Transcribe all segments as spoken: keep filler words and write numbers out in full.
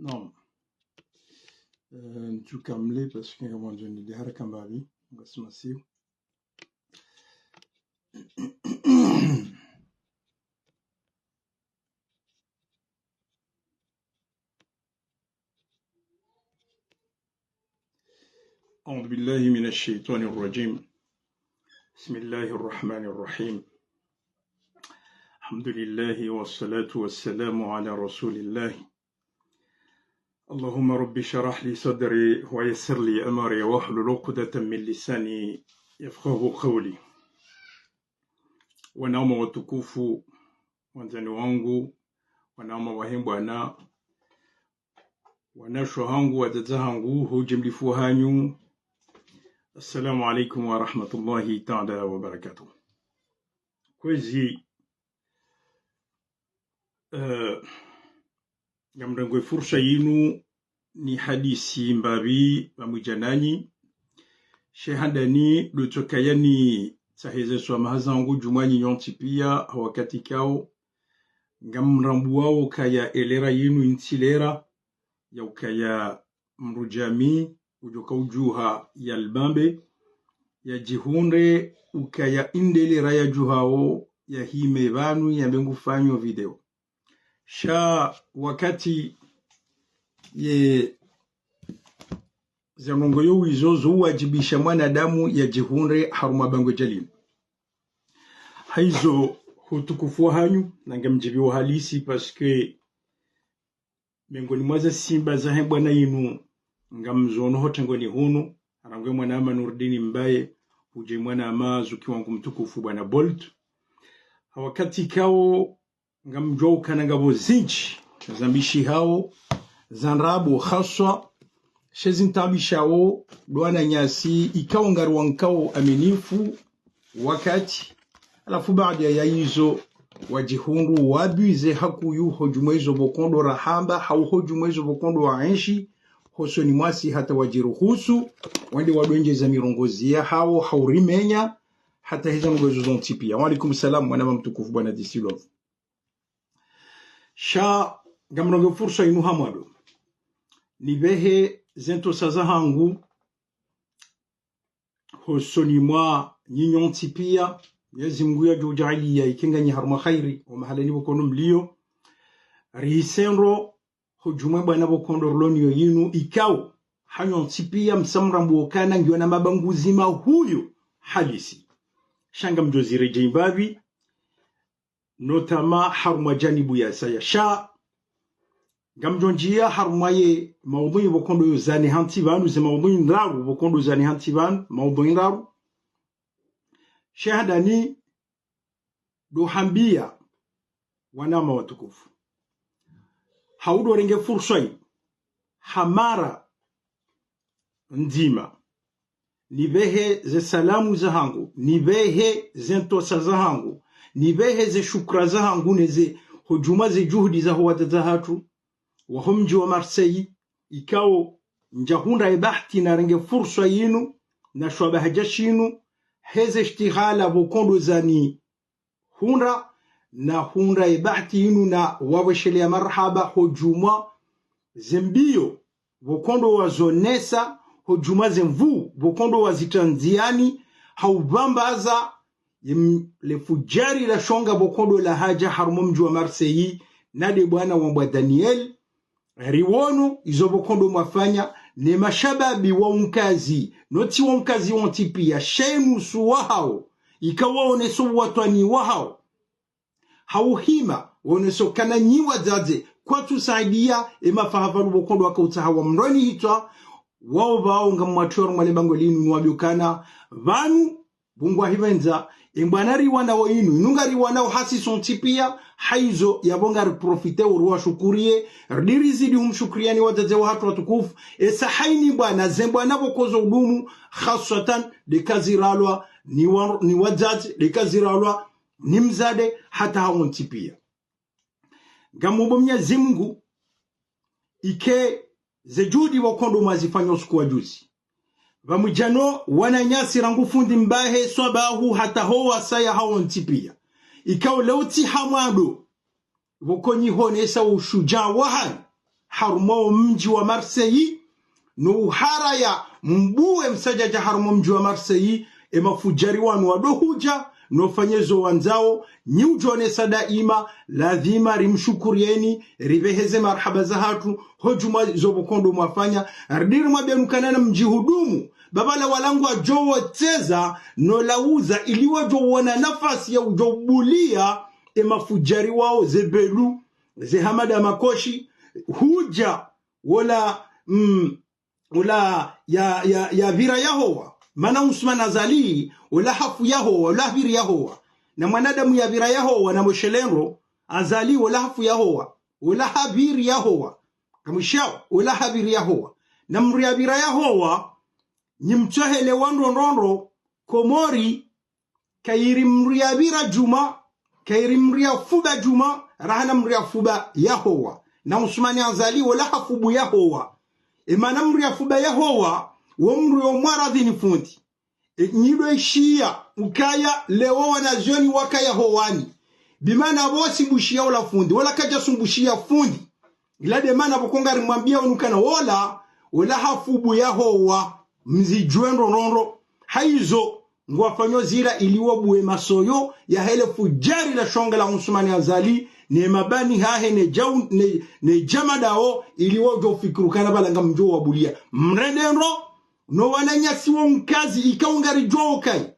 Naam. Eh, ntsukamle parce que ngamwandzo nende haraka mbapvi, ngasimasiu. أعوذ بالله من الشيطان الرجيم. بسم الله الرحمن الرحيم. الحمد لله والصلاة والسلام على رسول الله. اللهم رب اشرح لي صدري ويسر لي أمري واحلل عقدة من لساني يفقهوا قولي. Wananya watukufu, wandzani wangu, wananya wahe bwana, wanashe hangu, wadzadze hangu, ho ujimlifu hanyu. Assalamu alaikum wa rahmatullahi ta'ala wa barakatuh. Kwezi, eh, ngamrengo ye fursa yinu nihadisi mbapvi pvamwedja nanyi. She handani ndo tsokaya nitsaheze swamaha zangu djuu mwa nyinyi nyontsi pia, ha wakati kao ngamrambuwao ukaya ye lera yinu yitsi lera ya ukaya mdru djamii udjoka udjuha yalibambe, yadjihundre ukaya inde lera yadjuhao yahime pvanu yambe ngufanyo video. Sha wakati ye ze ndrongoo wizo zo uwajibisha mwanadamu yadjihundre harumwa bangwe dja linu. Haizo ho utukufu wahanyu, na ngamdjiviwa halisi, parce que miongoni mwa ze simba zahe bwana yinu ngamzoono ho tengoni hunu, rangu ye mwananya Nurdini Mbaye, udje mwananya zuki wangu mtukufu bwana Bolt. Ha wakati kao ngamdjuwa ukana ngapvo zindji zambishihao, za ndrabo haswa, she zintaabishao ndo wananyasi ikao ngariwankao aminifu wakati. Halafu baada ya izo wadjihundru wabize hakuyu ho djuu mwa izo pvoko ndo rahamba, hau ho djuu mwa izo pvoko ndo waenshi, hosoni mwasi hata wadjiruhusu wende wadondjeza mirongozi yahao hau rimenya, hata heza ndrongoo zo zontsi pia. Wa alaikum salam, mwananya mtukufu bwana D C Love. Sha ngamrengo ye fursa yinu ha mwando nipvehe ze ntrosa zahangu hosoni mwa nyinyi nyontsi pia. Mwenyezi Mungu yadjo udjaaliya ike nganyi harumwa khairi, wo mahalani pvoko ndo mlio. Rihise ndro ho djuu mwe bwana pvoko ndo rilo nayo yinu, ikao hanyu nyontsi pia msa mrambuwa ukana ngiyo na mabanguzi mahuyo halisi. Sha ngamdjo ziredjei mbapvi, notamment harumwa janibu ya saya. Sha ngamdjo ndjia harumwa ye maudhui pvoko ndo yo zani hantsi pvanu, ze maudhui ndraru pvoko ndo zani hantsi pvanu, maudhui ndraru. She handani ndo hambia wananya watukufu, hau ndo renge fursa yi ha mara ndzima nipvehe ze salamu zahangu, nipvehe ze ntrosa zahangu, nipvehe ze shukra zahangu, neze ho djuu mwa ze juhudi zaho wadzadze hatru waho mdji wa Marseille, ikao ndjahundra ye bahati narenge fursa yinu na shwabaha dja shinu, heze ishtihala pvoko ndo zani hundra, nahundra ye bahati yinu nawapvweshelea marahaba ho djuu mwa ze mbio pvoko ndo wazonesa, ho djuu mwa ze nvuu pvoko ndo wazitria ndziani, hau pvambaza ye m-, le fudjari la shonga pvoko ndo lahadja harumwa mdji wa Marseille, na nde bwana wambwa Daniel, riwono izo pvoko ndo mwafanya, ne mashababi wa unkazi, no tsi wa unkazi wontsi pia, she nusu wahao, ikao waoneso uwatwani wahao hau hima, waoneso ukana nyi wadzadze kwatsu saidia, e mafahavalu pvoko ndo waka utsaha wamroni hitswa, wao pvao ngamwatrio harumwa le bangwe linu, niwambio ukana pvanu pvungwa hipvendza, e mbwana riwanao yinu, yinu ngariwanao hasi sontsi pia. Haizo yapvo ngariprofite uri washukuriye, ridiri zidi humshukuriya ni wadzadze wahatru watukufu. Esa hayini bwana, ze mbwana pvoko zo udumu, khaswatan, nde kaziralwa ni wa-, ni wadzadze, nde kaziralwa ni mzade, hata hawontsi pia. Ngamumbo Mwenyezi Mungu, ike ze juhudi pvoko ndo mwazifanya usiku wa juzi, pvamwedja no wananyasi rangu fundi Mbahe, swabahu hata ho wasaya hawontsi pia. Ikao leo tsi ha mwando pvoko nyi honesa ushujaa wahanyu, harumwa omdji wa Marseille, no uharaya mbuwe msadjadja harumwa omdji wa Marseille, emafudjari wanu wado hudja, no ufanye zo wandzao, nyi udjo onesa daima, ladhima rimshukurieni, ripveheze marahaba zahatru, ho djumwa zo pvoko ndo mwafanya, ridiri mwambieni ukana namdjihudumu, ba pvala wala ngwadjo wotseza, no lauza, ili wadjo wona nafasi ya udjo buliya, emafudjari wao, ze belu, ze Hamada Makoshi, hudja, wola, mm, wola ya, ya, yapvira yahowa. Mana Usman Azali, wola hafu yahowa, wola hapviri yahowa. Na mwanadamu yapvira yahowa, na moshelendro, Azali, wola hafu yahowa, wola hapviri yahowa. Kamwishao, wola hapviri yahowa. Na mdru yapvira yahowa, nyi mtsohele wandrondrondro, Komori, kayiri mdru yapvira djumwa, kayiri mdru yafuba djumwa, raha na mdru yafuba yahowa. Na Usmani Azali, wola hafubu yahowa. Emana mdru yafuba yahowa, wo mdru yo mwaradhini fundi. E, nyi ndo ishiya, ukaya, leo wanazioni wakaya howani. Bimana pvo simbushiya wola fundi, wola kadja sumbushiya fundi. Ila de mana pvoko ngarimwambiya unu ukana wola, wola hafubu yahowa, mzidjuwe ndrondrondro. Hayizo, ngwafanyo zila ili wabuwe masoyo, yahe le fudjari la shonga la Usmani Azali, ne mabani hahe ne djau-, ne, ne djama dao, ili wadjo fikiri ukana pvala ngamdjo wabuliya. Mrende ndro, no wananyasi wo nkazi ikao ngaridjuwao ukaya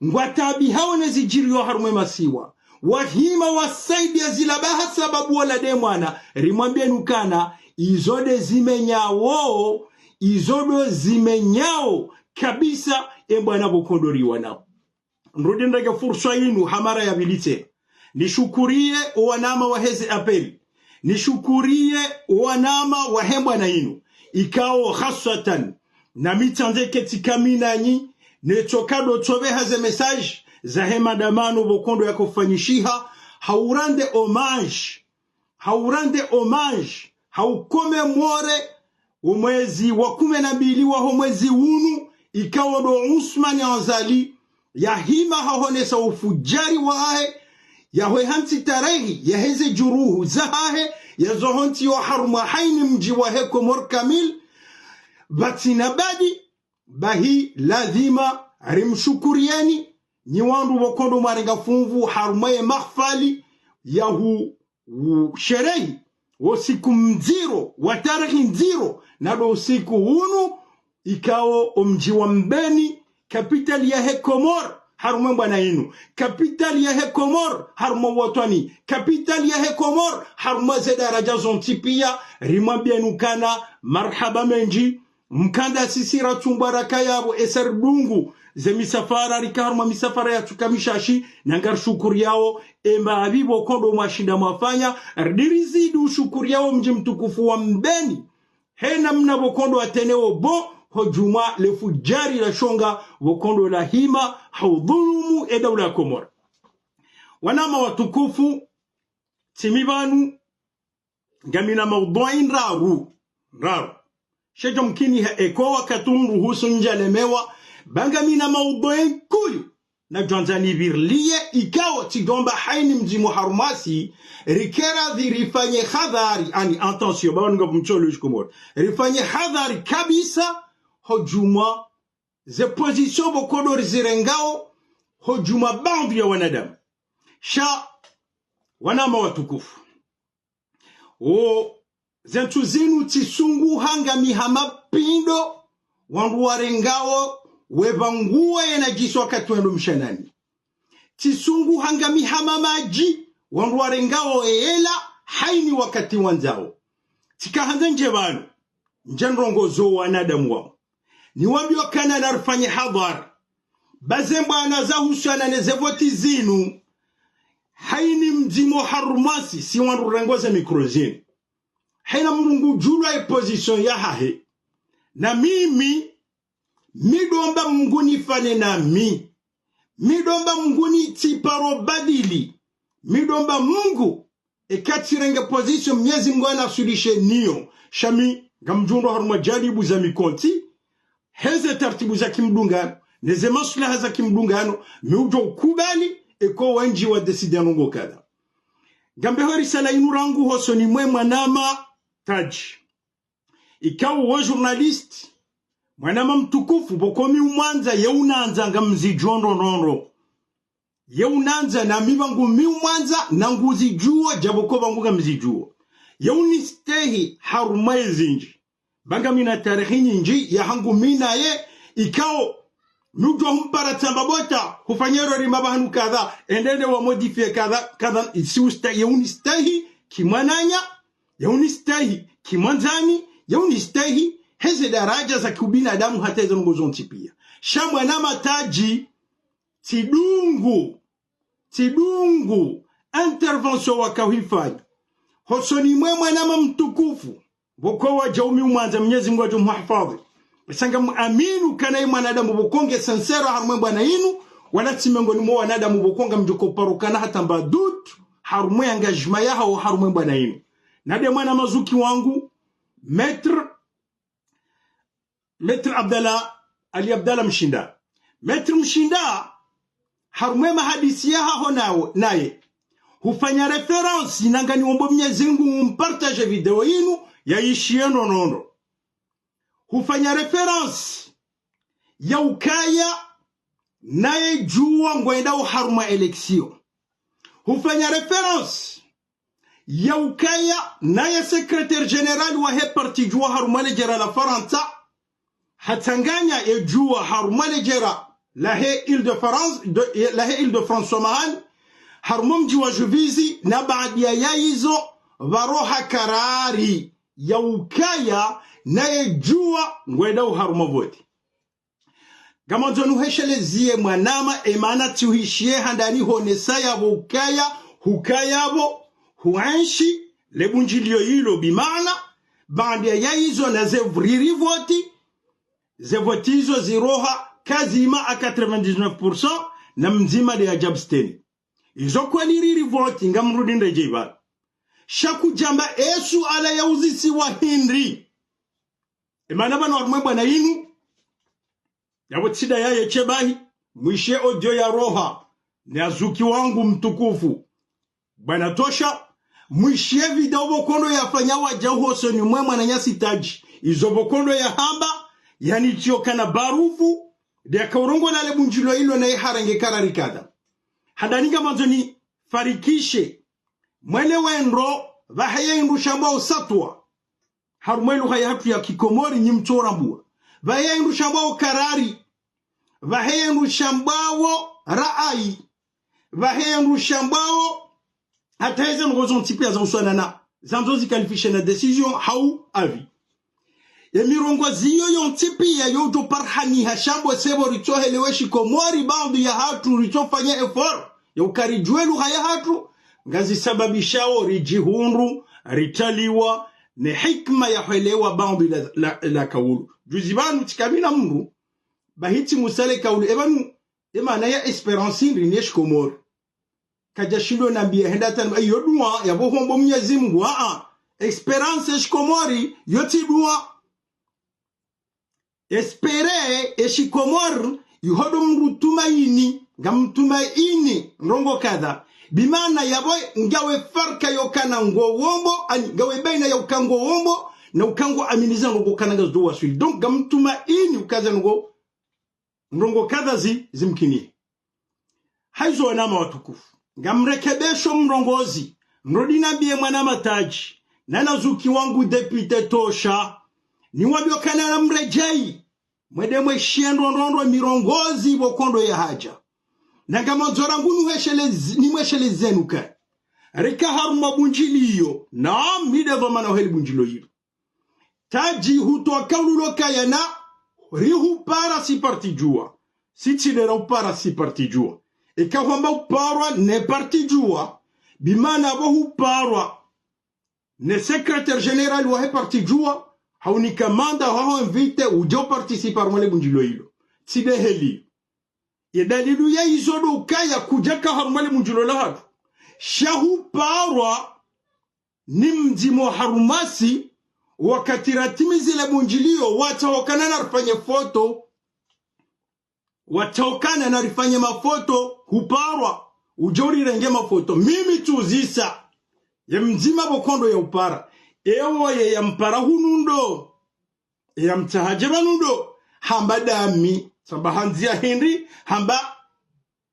ngwataabihao ne zidjiriyo harumwa emasiwa. Wahima wasaidiya zila baha sababu wola de mwana, rimwambieni ukana, izo de zimenyao, izo ndo zimenyao, kabisa, embwana pvoko ndo riwanao. Nrudi ndrenge fursa inu ha mara ya pvili tsena. Nishukuriye owanama waheze apeli. Nishukuriye owanama wahe mbwana inu. Ikao haswatan. Na mi tsandze ketsi kami nanyi. Netsoka ndo tsopveha ze message zahe madamano pvoko ndo yakofanyishiha. Ha urande hommage. Ha urande hommage. Ha ukomemore wo mwezi wa kume na mbili waho mwezi unu, ikao ndo Usmani Azali, yahima hahonesa ufudjari wahahe, yahweha ntsi tarehi, yaheze djuruhu zahahe, yazoho ntsi yo harumwa hayina mdji wahe Komori kamili, pvatsina badi, bahi ladhima rimshukuriyeni, nyi wandru pvoko ndo mwarenga funvu harumwa ye mahafali, yahu usherehi wo usiku mdziro, wa tarehi ndziro, na ndo usiku unu, ikao omdji wa Mbeni, kapitali yahe Komori, harumwa embwana inu, kapitali yahe Komori, harumwa uwatwani, kapitali yahe Komori, harumwa ze daradja zontsi piya, rimwambieni ukana, marahaba mendji, mkanda sisi ratsumbwa raka yapvo esa ridungu, ze misafara rika harumwa misafara yatsuka mishashi, na ngarishukuriyao, emba apvi pvoko ndo mwashinda mwafanya, ridiri zidi ushukuriyao mdji mtukufu wa Mbeni. He namna pvoko ndo wateneo bo, ho djumwa le fudjari la shonga, pvoko ndo lahima, ha udhulumu edaula ya Komori. Wanama watukufu, tsimi pvanu, ngamina maudhui ndraru. Ndraru. Shedjo mkini ha eko wakati umruhusu ndjalemewa, ba ngamina maudhui nkuu. Nadjwandza nipviriliye ikao tsidjomba hayina mdji mwa harumwasi, rikera pvi rifanye hadhari, ani attention, ba pvanu ngapvo mtsolo shikomori. Rifanye hadhari kabisa, ho djumwa, ze position pvoko ndo rizirengao, ho djumwa baadhwi ya wanadamu. Sha, wanama watukufu. Wo, ze ntsu zinu tsisunguha ngami ha mapindo, wandru warengao, wepvanguwa yena djiswa katwendo mshanani. Tsisunguha ngami ha mamadji, wandru warengao eyela, hayina wakati wandzao. Tsikahandza ndje pvanu, ndje ndrongozo wanadamu wao. Niwambiye ukana narifanye hadhari. Ba ze mbwana zahusiana ne ze voti zinu. Hayina mdji mwa harumwasi, si wandru rengo ze mikro zinu. Hayina mdru ngudjulwa ye position yahahe. Na mimi, mi domba Mungu nifanye nami. Mi domba Mungu nitsiparo badili. Mi domba Mungu, eka tsirenge position Mnyezi Mungu anaswilishe niyo. Sha mi, ngamdjo ndo harumwa djanibu za mikontsi, heze tartibu za kimdungano, neze maslaha za kimdungano, mi udjo ukubali, eko wendji wa décider ndrongo kadha. Ngambeho risala inu rangu hosoni mwe mwanama Tadji. Ikao wo journaliste, mwanama mtukufu, pvoko mi umwandza, ye unandza ngamzidjuo ndrondrondro. Ye unandza na mi pvangu mi umwandza, na nguzidjuo, djapvoko pvangu ngamzidjuo. Ye unistehi harumwa ezindji. Ba ngami na tarehi nyindji ya hangu mi naye, ikao mi udjuwa humpara tsamba bota, hufanya erreur mapvahanu kadha, ende ende wa modifier kadha, kadha, si usta-, ye unistehi kimwananya, ye unistehi kimwandzani, ye unistehi heze daraja za kiubinadamu hata eze ndrongoo zontsi pia. Sha mwanama Tadji, tsidungu, tsidungu intervention wakao huifanya hosoni mwe mwanama mtukufu, pvoko wadjau mi umwandza, Mnyezi Mungu adjo muhifadhwi. Sha ngamwamini ukana ye mwanadamu pvoko nge sincère harumwa e bwana inu, wala tsi mengoni mwa wanadamu pvoko ngamdjo koparo ukana hata mba doute harumwa e engagement yahao harumwa e bwana inu. Na nde mwanama zuki wangu, Maître Maître Abdallah, Ali Abdallah Mshinda. Maître Mshinda, harumwa e mahadisi yahaho nawo, naye, hufanya référence, na nganiombo Mnyezi Mungu umpartage video inu, yaishiye ndrondrondro. Hufanya référence ya ukaya naye Juwa ngwendao harumwa élection. Hufanya référence ya ukaya naye secrétaire général wahe parti Juwa harumwa ledjera la Farantsa, hatsanganya ye Juwa harumwa ledjera lahe Île-de-France, de, lahe Île-de-France, samahani, harumwa mdji wa Juvisy, na baada ya izo, pvaroha karari ya ukaya naye Juwa ngwendao harumwa voti. Ngamandzo nuhesheleziye mwanama, e maana tsi uhishiye handani honesa yapvo ukaya, hukaya pvo, huenshi, lebundjiliyo ilo, bimaana, baanda ya izo na ze vriri voti, ze voti izo ziroha kazima à quatre-vingt-dix-neuf pour cent, na mdzima nde ya Jabsteni. Izo kweli riri voti, ngamrudi ndedje ipvala. Sha kudjamba esu ala ya uzisiwa hindri. E maana pvanu harumwa e bwana inu, yapvo tsi nda yaye she bahi, mwishiye audio yaroha, ni azuki wangu mtukufu, bwana Tosha, mwishiye video pvo kondo yafanya wadja uhosoni mwe mwananyasi Tadji, izo pvo kondo yahamba, yani tsi yo kana barufu, nde yakaurongoa lebundjiliyo ilo naye harenge karari kadha. Handani ngamandzo nifarikishe, mwelewe ndro, pvahe ye hindru shambwao satwa. Harumwa e lugha yahatru ya kikomori nyi mtsorambua. Pvahe ye hindru shambwao karari. Pvahe ye hindru shambwao raai. Pvahe ye hindru shambwao hata eze ndrongoo zontsi pia za uswanana. Zandzo zikalifishe na décision hau avis. Ye mirongozi iyo yontsi pia yo udjo parihaniha sha pvo sepvo ritsohelewa shikomori, baadhwi yahatru ritsofanya effort ya uka ridjuwe lugha yahatru, ngazisababishao ridjihundru ritaliwa ne hikima ya hwelewa baadhwi la, la, la kaulu. Juzi pvanu tsika mi na mndru, bahi tsi musale kaulu, e pvanu, e maana ya espérance hindri ne shikomori. Kadja shindo nambiya henda tani, iyo dua, yapvo hombo Mnyezi Mungu, aa. Espérance shikomori, yo tsi dua. Espérer, e shikomori, iho ndo mndru tumaini, ngamtumaini, ndrongoo kadha. Bimaana yapvo ngawe farka yo kana ngo wombo, ani, ngawe baina ya uka ngo wombo, na uka ngo aminiza ndrongoo kana ngazo waswili. Donc, ngamtumaini uka ze ndrongoo ndrongoo kadha zi, zimkini. Haizo wanama watukufu, ngamrekebesho mrongozi, mrudi nambiye mwanama Tadji, na nazuki wangu député Tosha, ni wabio kana na mredjei, mwende mweshiye ndrondrondro mirongozi pvo kondo yahadja. Na ngamandzo rangu nuheshelezi, nimweshelezenu ka. Rika harumwa bundjiliyo, naam, mi nde dhwamana wahe lebundjiliyo ilo. Tadji hutowa kaulu lo kaya na rihupara si parti Juwa. Si tsi nde rahupara si parti Juwa. Eka hwamba huparwa ne parti Juwa, bimaana pvo huparwa ne secrétaire général wahe parti Juwa, hau ni kamanda haho invité udjo participer harumwa lebundjiliyo ilo. Tsi nde heli. Ye dalilu ya izo ndo ukaya kudjaka harumwa lebundjiliyo lahatru. Sha huparwa ni mdzima harumwasi, wakati ratimizi lebundjiliyo, watsaha ukana narifanye foto, watsaha ukana narifanye mafoto, huparwa, udje urirenge mafoto. Mimi tsuzisa, ye mdzima pvo kondo ya upara. Ewo ye ya mpara hunu ndo. Eya mtsaha dje pvanu ndo, hamba ndami, tsamba ha ndziya hindri, hamba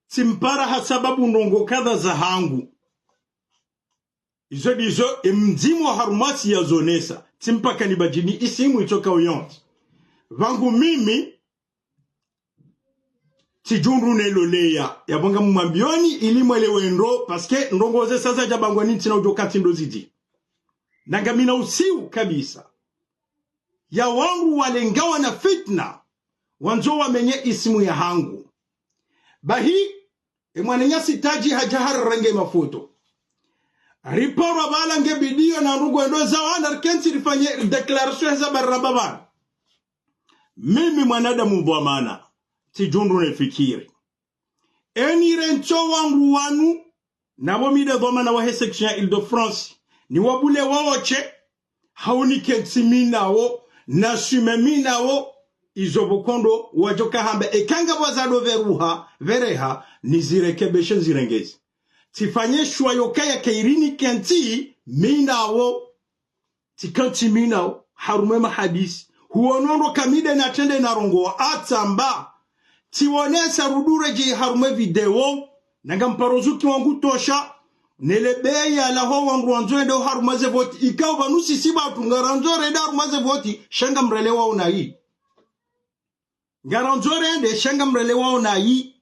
tsimpara ha sababu ndrongoo kadha zahangu. Izo ndizo, e mdzima harumwa si yazonesa, tsimpaka nibadjini isimu itsoka uyontsi. Pvangu mimi, tsidjundru neloleya, yapvo ngamumwambiyoni ili mwelewe ndro, parce que ndrongoo ze sa zadja pvangwani ntsina udjo kantsi ndo zidji. Na ngamina usiu kabisa ya wandru walengawa na fitna, wandzo wamenye isimu yahangu. Bahi, e mwananyasi Tadji hadja harenge mafoto. Riparwa pvala nge bidiyo na ndrongoo ndo zawo, na rikentsi rifanye déclaration heza baraba pvanu. Mimi mwanadamu dhwamana, tsidjundru nefikiri. Eni rentso wandru wanu, napvo mi nde dhwamana wahe section ya Île-de-France, niwabule wawo she, hau nikentsi mi nawo, nasume mi nawo, izo pvoko ndo wadjoka hamba, eka ngapvo zado pveruha, pvereha, nizirekebeshe nizirengeze. Tsifanye shwa yokaya kayiri nikentsi mi nawo. Tsikentsi mi nawo, harumwa e mahadisi. Huono ndo ka mi nde natrende narongowa, atsamba. Tsiwonesa rudure dje harumwa e video. Na ngamparo zuki wangu tosha. Nele beya laho wandru wandzo wende harumwa ze voti. Ikao pvanu sisi pvatsu ngarandzo rende harumwa ze voti. Sha ngamrelewa unayi. Ngarandzo rende, sha ngamrelewa unayi.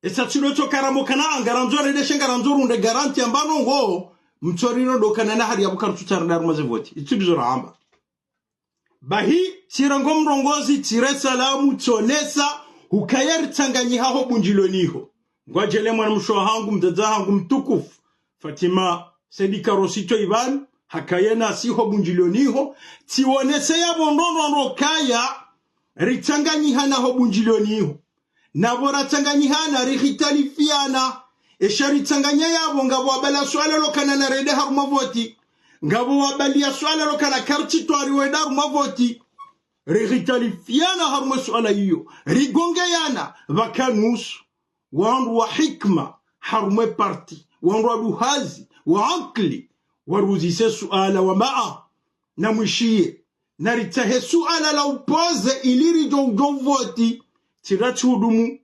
Esa tsi ndo tsoka rambo kana ngarandzo rende, sha ngarandzo runde garantie amba ndrongoo, mtsorino ndo kana na hari yapvo karitsutsa rende harumwa ze voti. Itsi ndizo ramba. Bahi, tsirango mrongozi, tsire salamu, tsonesa, hukaya ritsanganyiha ho Bundjiloni ho. Ngwadjele mwanamshe wahangu, mdzadze wahangu mtukufu, Fatima Saidi Karosito Ivan, hakaya nasi ho Bundjiloni ho, tsiwonese yapvo ndrongoo ndo kaya, ritsanganyiha na ho Bundjiloni ho. Napvo ratsanganyihana, rihitalifiana. Esha ritsanganya yapvo, ngapvo wabaliya suala lokana narende harumwa voti. Ngapvo wabaliya suala lokana karitsitwari wende harumwa voti. Rihitalifiana harumwa e suala iyo. Rigongeyana, pvaka nusu. Wandru wa hikima, harumwa e parti. Wandru wa duhazi, wa ankili. Waruzise suala wamba a. Namwishiye. Naritsahe suala la upoze ili ridjo udjo voti. Tsira tsihudumu.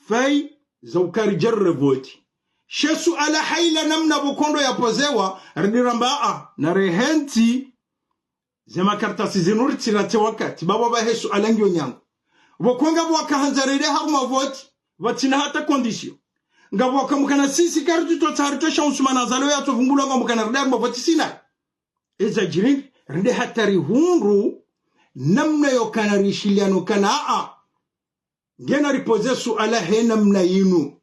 Fai za ukari djerere voti. She suala haila namna pvoko ndo yapozewa, ridi ramba a, narehentsi, ze makartasi zinu ritsira tse wakati, pvapvo pvahe suala ngiyo nyangu. Pvoko ngapvo wakahandza rende harumwa voti, pvatsina hata condition. Ngapvo wakamukana sisi karitsutotsa haritosha unsumana zalo yatsovumbulwa ngamukana rende harumwa voti sina. Eza djiri, rende hata rihundru, namna yokana rishiliano kana a. Ngena ripoze suala he namna yinu.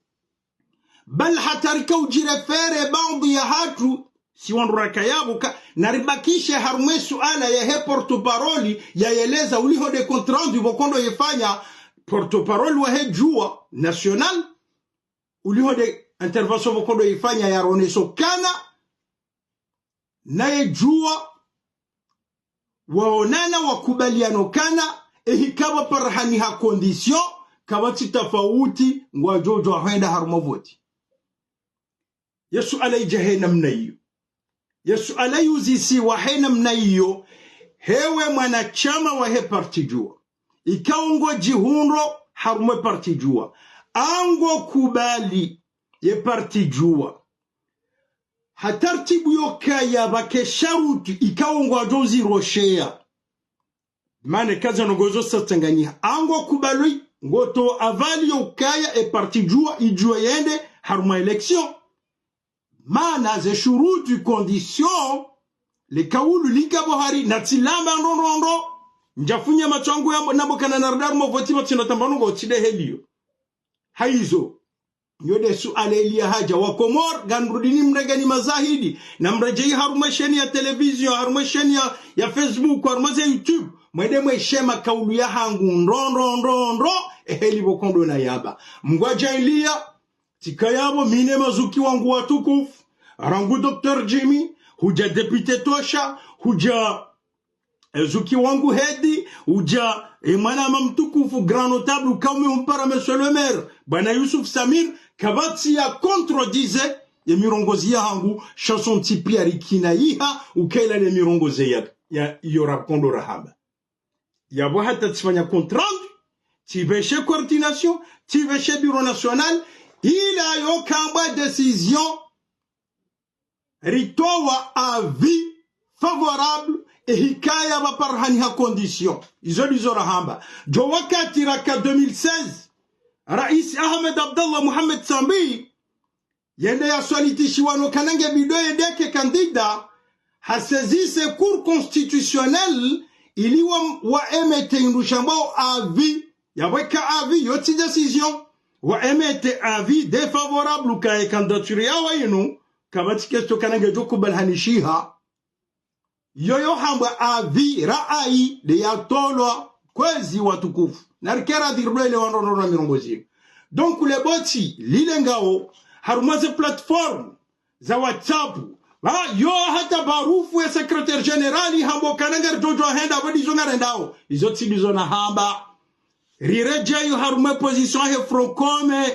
Bal hata rika udjirefere baadhi ya hatru, si wandru raka yapvo ka, naribakishe harumwa e suala yahe porte-parole, yayeleza uliho nde compte rendu pvoko ndo yefanya porte-parole wahe Juwa National, uliho nde intervention pvoko ndo yefanya yaroneso kana, naye Juwa, waonana wakubaliano kana, ehi kapvwa parahani ha condition, kapvatsi tafauti, ngwadjo udjo hwenda harumwa voti. Ye suala idja he namna iyo. Ye suala yuzisiwa he namna iyo, hewe mwanashama wahe parti Juwa. Ikao ngodjihundro harumwa e parti Juwa. Ango kubali ye parti Juwa. Ha tartibu yokaya pvake sharuti ikao ngwadjo uzirosheya. Mana kaza ndrongoo zo satsanganyiha. Ango kubali ngoto avali yokaya e parti Juwa idjuwe yende harumwa élection. Mana ze shuruti condition le kaulu lika pvo hari natsilamba ndrongoo ndo. Ndjafunya matso yangu yambo nambo kana narende harumwa voti pvatsina tambano ngo tsideheliyo. Haizo. Nyo nde suala ili ya hadja wa Komori, ngamrudini mregeni mazahidi, na mredjeyi harumwa e chaîne ya télévision, harumwa e chaîne ya, ya Facebook, harumwa ze YouTube, mwende mweshe makaulu yahangu ndro, ndro, ndro, ndro, eheli pvoko ndo nayamba. Mngu adjaaliya, tsika yapvo mi ne mazuki wangu watukufu, rangu Docteur Jimmy, hudja député Tosha, hudja e zuki wangu Hedi, udja, e mwanama mtukufu, grand notable, kaume umpara monsieur le maire, bwana Yusuf Samir, kapvatsi ya contredire ye mirongozi yahangu, sha sontsi piya rikinayiha, ukaya ile mirongozi yahe. ya iyo rakondo rahamba. Yapvo hata tsifanya compte rendu, tsipveshe coordination, tsipveshe bureau national, ila yo kamba décision, ritowa avis favorable, ehikaya pvwa parihani ha condition. Izo ndizo rahamba. Djo wakati raka deux mille seize, Raisi Ahmed Abdallah Mohamed Sambi, yende yaswalitishiwa no kana nge bidi yende ke candidat, hasaisisse Cour constitutionnelle, ili wa, wa émettre indru shambwao avis, yapvo eka avis, yo tsi décision, wa émettre avis défavorable, ka ye candidature yawo inu, kapvatsi question kana ngedjo kubalihanishiha. Yoyo hambwa avis, ra'ayi, nde yatolwa, kwezi watukufu. Na rikera dhirwele wa ndrongoo na mirongo zima. Donc, le boti, lile ngawo, harumwa ze plateforme za WhatsApp, ba, yo hata barufu ya secrétaire général, hambo kana ngaridjo djo henda, bo ndizo ngarendao. Izo tsi ndizo nahamba. Riredjeyi harumwa position he Front Commun.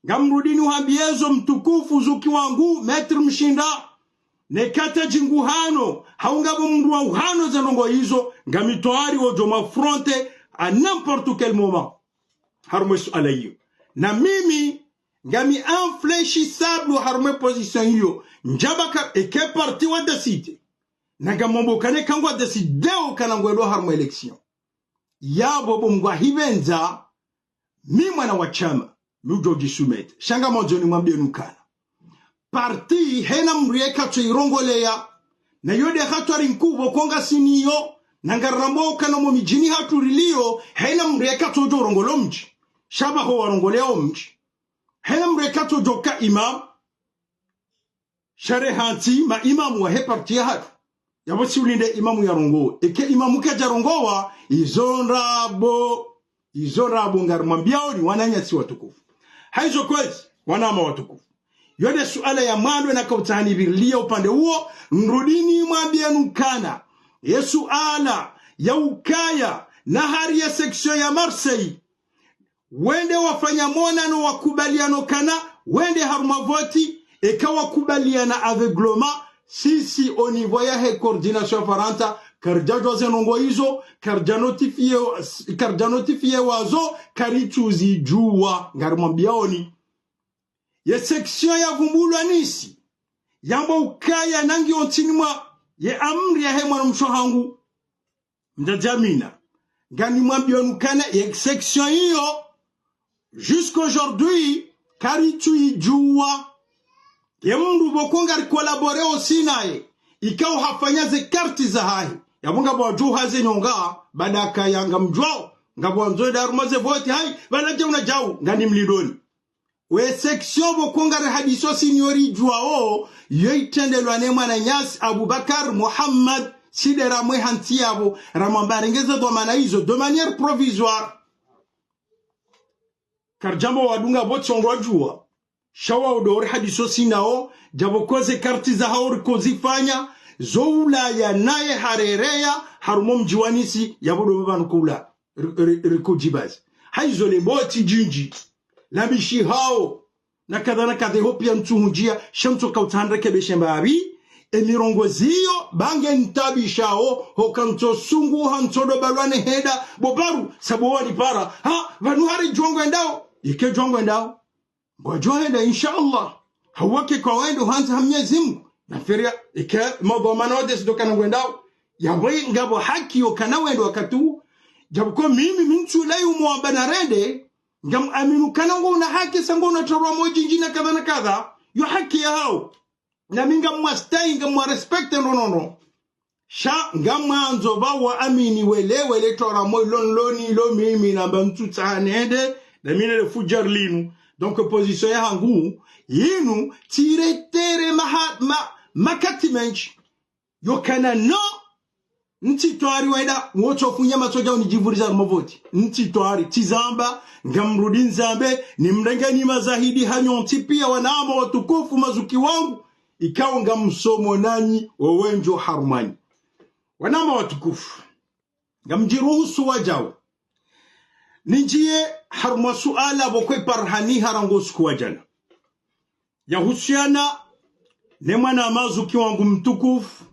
Ngamrudini uhambie zo mtukufu zuki wangu, Maître Mshinda. Neka tadjingu hano, hau ngapvo mndru wa uhano ze ndrongoo izo, ngami twayari wodjo m'affronter à n'importe quel moment. Harumwa suala iyo. Na mimi, ngami infléchissable harumwa position iyo. Ndjamba ka, eke parti wa décider. Na ngamwambo kana eka ngwa décider o kana ngwendo harumwa élection. Yapvo bo mngwa hipvendza, mi mwana wa shama, mi udjo dji soumettre. Sha ngamwandzo nimwambie nukana. Parti, hena mndru yeka tso irongoleya. Na yo nde hatwari nkuu pvo ko ngasi nayo, na ngarambao kana mo midjini hatru rilio, hena mndru yeka tso djo rongolea o mdji. Sha pvaho warongoleao o mdji. Hena mndru yeka tso djo ka imam. Sha rehantsi maimamu wahe parti yahatru. Yapvo tsi ulinde imamu yarongowe. Eke imamu kadja rongowa, izo ndrabo. Izo ndrabo ngarimwambiao ni wananyasi watukufu. Haizo kwezi, wanama watukufu. Yo nde suala ya mwando naka utsaha nipvirilie upande uwo, nrudini nimwambie nukana. Ye suala ya ukaya, na hari ye section ya Marseille. Wende wafanya monano wakubaliana o kana, wende harumwa voti, eka wakubaliana aveuglement, sisi au niveau yahe coordination ya Farantsa, karidjadjuwa ze ndrongoo izo, karidja notifié, karidja notifié wazo, karitsu zidjuwa, ngarimwambiao ni. Ye section yavumbulwa Nice, yamba ukaya nangiyo ntsini mwa, ye amri yahe mwana mshe hangu. Mdzadze Amina. Nganimwambio nukana ye section iyo, jusqu'aujourd'hui, karitsu idjuwa. Ye mndru pvoko ngari collaborer osi naye, ikao hafanya ze karti zahahe. Yapvo ngapvo wadjuha ze nyonga, baada kaya ngamdjuwao, ngapvo wandzo enda harumwa ze voti, hayi, pvala djau na djau, nganimlindoni. We section pvoko ngari hadiso senior idjuwao, yo itrendelwa ne mwananyasi Abubakar Muhammad, si nde ramwe hantsi yapvo, ramwamba rengeze dhwamana izo, de manière provisoire. Karidjamba wadunga pvo tsongwa djuwa. Sha wao ndo ri hadiso sinao, djapvo ko ze karti zahao riko zifanya, zo ulaya naye harereya, harumwa o mdji wa Nice, yapvo ndo pvanu kula, ri-, ri-, riko djibazi. Haizo le moti djindji, la mishihao, na kadha na kadha, ho pia ntsuhundjia, sha ntsoka utsaha nrekebeshe mbapvi, e mirongozi iyo, ba nge ntabishao, hoka ntsosunguha ntsodo balwa ne heda, bo baru, sabo wanipara, ha, pvanu hari djuwa ngwendao, ike djuwa ngwendao. Ngwadjo henda, insha Allah. Hawake kwa wendo handza ha Mnyezi Mungu. Na feria, ike madhwamana wa décider kana ngwendao. Yapvo ngapvo haki yo kana wendo wakati uwo. Djapvo ko mimi, mi ntsu layi umwamba narende, ngam aminu kana ngwona haki, sa ngwona tolwa mo djindji na kadha na kadha. Yo haki yahao. Na mi ngamwastahi, ngamwarespecter, no, no, no. Sha ngamwandzo pvwa waamini wele, wele tolwa mo ilo nloni, ilo mimi namba ntsu tsaha nende, na mi nele fudjar linu. Donc, position yahangu, yinu, tsiretere maha-, ma-, makati mendji. Yo kana no, ntsi twari wenda, wotsofunya matso djao nidjivuriza harumwa voti. Ntsi twari, tsizamba, ngamrudi nzambe, nimrenge ni mazahidi hanyu ntsi pia wanama watukufu mazuki wangu, ikao ngamsomo nanyi, wowendjo harumwa nyi. Wanama watukufu, ngamdjiruhusu wadjau. Nindjiye harumwa suala pvoko iparihani ha rangu usiku wa djana. Yahusiana ne mwana mazuki wangu mtukufu,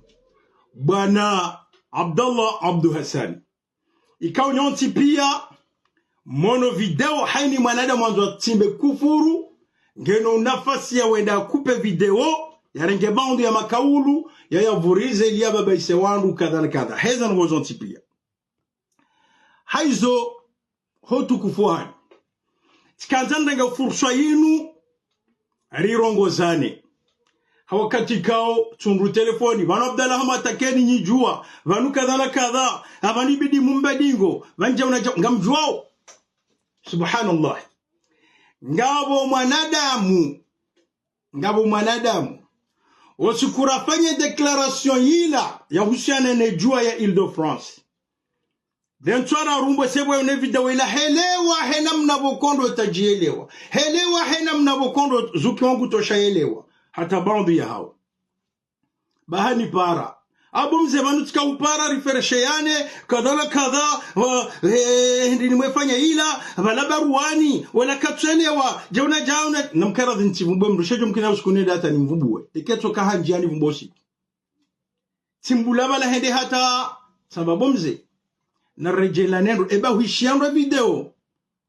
bwana Abdallah Abdou Hassane. Ikao nyontsi pia, mwono video hayina mwanadamu yandzo yatsimbe kufuru, ngena unafasi ya wenda yakupe video, yarenge baadhwi ya makaulu, yayavurize ili yababaise wandru kadha na kadha. Heza ndrongoo zontsi pia. Hayizo, ho utukufu wahanyu, tsikandza nirenge fursa yinu rirongozane. Ha wakati kao tsundru telefoni, pvanu Abdallah hama takeni nyidjuwa, pvanu kadha na kadha, apvanu ibidi mumbe dingo, pvanu djauna dja-, ngamdjuwao. Subhanallah. Ngapvo mwanadamu, ngapvo mwanadamu, wo usiku rafanya déclaration yila yahusiana ne djuwa ya Île-de-France. Nde ntswara rumbo sepvo yone video yila helewa hena mna pvo kondo tadjiyelewa. Helewa hena mna pvo kondo zuki wangu tosha yelewa. Hata baadhwi yahawo. Baha nipara. Abo mze pvanu tsika upara riferesheyane, kadha na kadha, wa, eh, hindri nimwefanya yila, pvala baruwani, wala katswelewa, djauna djauna, namkara dhi ntsivumbuwe mdru shedjo mkina usiku nende hata nimvumbuwe. Iketso kahandjiya nivumbuwe usiku. Tsimbula pvala hende hata, tsamba bo mze, naredjeyi la nendro, eba hwishiya ndro video.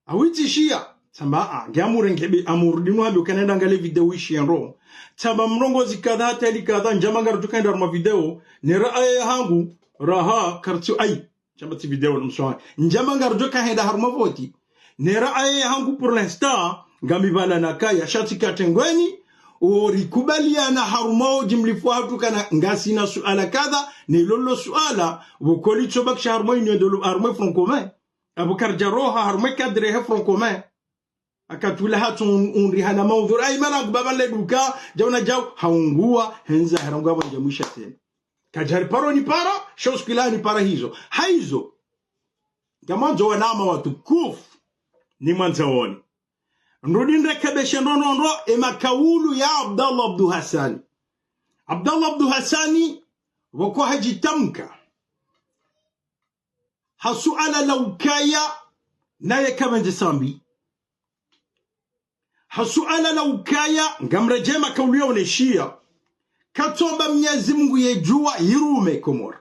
Hawitsishiya. Tsamba, a, nge amurenge be, amurudi nu hambe ukana nende angaliye video hwishiya ndro. Tsamba mrongozi kadha hata yili kadha, ndjamba ngaridjo kaenda harumwa video, ne raaya yahangu, raha, kartsi, ayi. Tsamba tsi video na mswahani. Ndjamba ngaridjo kahenda harumwa voti. Ne raaya yahangu pour l'instant, ngami pvala nakaya, sha tsi katrengweni, o rikubaliana harumwa o jimlifu wahatru kana ngasina suala kadha, ne lolo suala, pvoko litsobakisha harumwa union de lo-, harumwa Front Commun. Abo karidja roha harumwa cadre he Front Commun. Akatula hatru un-, undri hana maudhuru. Ayi marangu baba le duka, djauna djau, haunguwa, hendza harangu abo ndja mwisha tsena. Kadjari paro nipara, sha usiku ila nipara hizo. Hayizo. Ngamandzo wananya watukufu, nimwandza wone. Nrudi nrekebeshe ndro ndro ndro, e makaulu ya Abdallah Abdou Hassane. Abdallah Abdou Hassane, pvoko hadjitamka ha suala la ukaya, naye kapvendze Sambi. Ha suala la ukaya, ngamredjeyi makaulu yaoneshiya. Katsomba Mnyezi Mungu ye djuwa yirume Komori.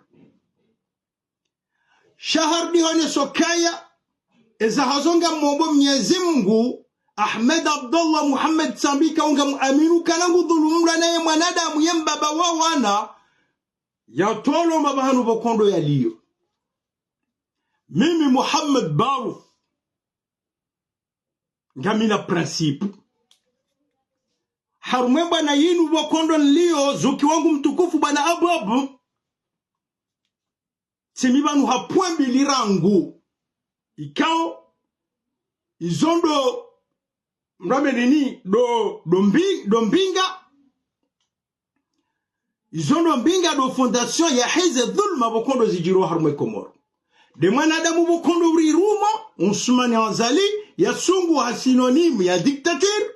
Sha harudi honeso kaya, eza hazo ngamombo Mnyezi Mungu, Ahmed Abdallah Mohamed Sambi kaunga muaminu kana ngudhulumulwa naye mwanadamu ye mbaba wa wana, yatolwa mbapvahanu pvo kondo yaliyo. Mimi Mohamed Barouf, ngamina principe. Harumwa e bwana yinu pvo kondo nliyo, zuki wangu mtukufu bwana Abou Abou, tsimi pvanu ha pvwembili rangu. Ikao, izo ndo, mrame nini, ndo, ndo mbi-, ndo mbinga, izo ndo mbinga ndo fondation ya heze dhulma pvo kondo zidjiriwa harumwa e Komori. Nde mwanadamu pvo kondo uriruma, Ousmane Azali, yasunguha synonyme ya dictature.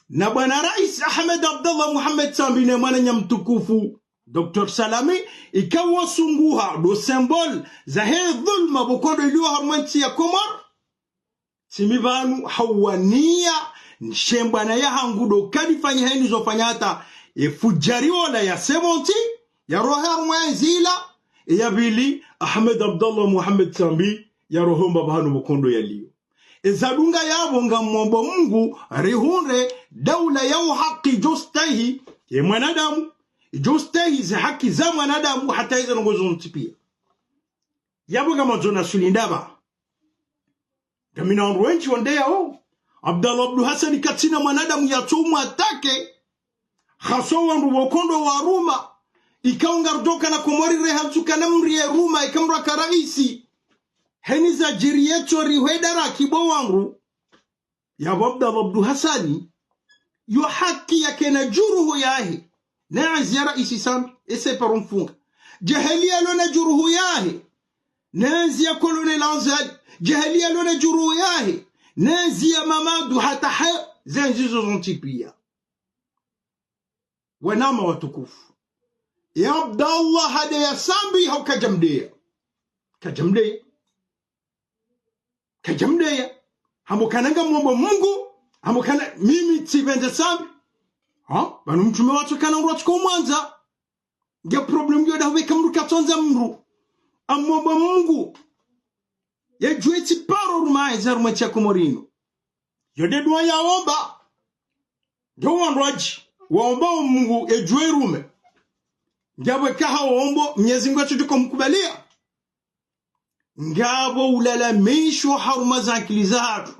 Na bwana rais Ahmed Abdallah Mohamed Sambi ne mwananya mtukufu, docteur Salami, ikao wasunguha ndo symbole za he dhulma pvo kondo iliyo harumwa entsi ya Komori. Tsimi pvanu hawaniya, nshembwana yahangu ndo kadifanya heni zofanya hata, e fudjari ola ya seventy, yaroha harumwa enzila, e ya pvili, Ahmed Abdallah Mohamed Sambi, yaroha mbapvahanu pvo kondo yaliyo. Eza dunga yapvo ngamombo Mungu, rihundre, daula ya uhaki idjo stehi, ye mwanadamu, idjo stehi ze haki za mwanadamu, hata eze ndrongoo zontsi pia. Yapvo ngamandzo naswili ndapva. Ngamina wandru wendji wandeyao. Abdallah Abdou Hassane katsina mwanadamu yatso umwatake. Haswa wandru pvo kondo waruma. Ikao ngaridjo kana Komori reha ntsu kana mdru yeruma, ika mdru aka raisi. Heni zadjiri yetso rihwedara kibo wandru. Yapvo Abdallah Abdou Hassane, yo haki yakena djuruhu yahe. Ne anziya raisi Sambi, ese paro mfunga. Djaheli yalona djuruhu yahe. Ne anziya Colonel Azali. Djaheli yalona djuruhu yahe. Ne anziya Mamadou hata ha, ze ndzizo zontsi pia. Wananya watukufu. Ya Abdallah hadeya Sambi hau kadjamdeya. Kadjamdeya. Kadjamdeya. Hamba kana ngamombo Mungu. Hamba kana mimi tsipvendze Sambi. Ha? Pvanu mtrume watru kana ngwatsuko mwandza. Nge problème yo dahu beka mdru katsondza mdru. Amomba Mungu. Ye djuwe tsi paro rumaye za rumwe tsi ya Komori inu. Yo nde dua yaomba. Nge wandru wadji. Waomba o Mungu ye djuwe rume. Nge apvo eka haombo, Mnyezi Mungu atsudjuka mkubalia. Ngapvo ulalamisho harumwa ze akili zahatru.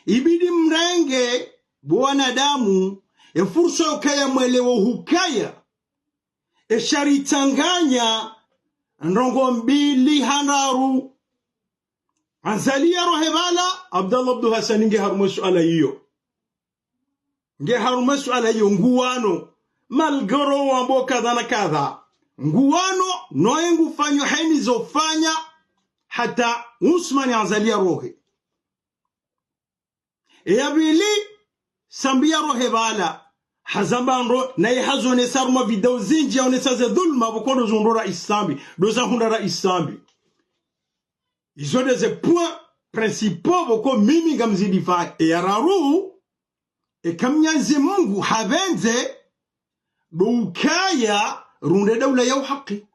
Ibidi mrenge, bo wanadamu, ye fursa yokaya mwelewe hukaya. Ye sha ritsanganya, ndrongo mbili hau ndraru. Azali yarohe pvala, Abdallah Abdou Hassan nge harumwa ye suala iyo. Nge harumwa ye suala iyo nguwano, malgré wambo kadha na kadha. Nguwano, no ye ngufanyo heni zofanya, hata Ousmane Azali yarohe. Ye ya pvili, Sambi yarohe pvala, hazamba ndro, naye hazonesa harumwa video zindji yaonesa ze dhulma pvoko ndo zundro Rais Sambi, ndo zahundra Rais Sambi. Izo nde ze points principaux pvoko mimi ngamzidi fa. Ye ya raru, eka Mnyezi Mungu hapvendze, ndo ukaya rundre daula ya uhaki.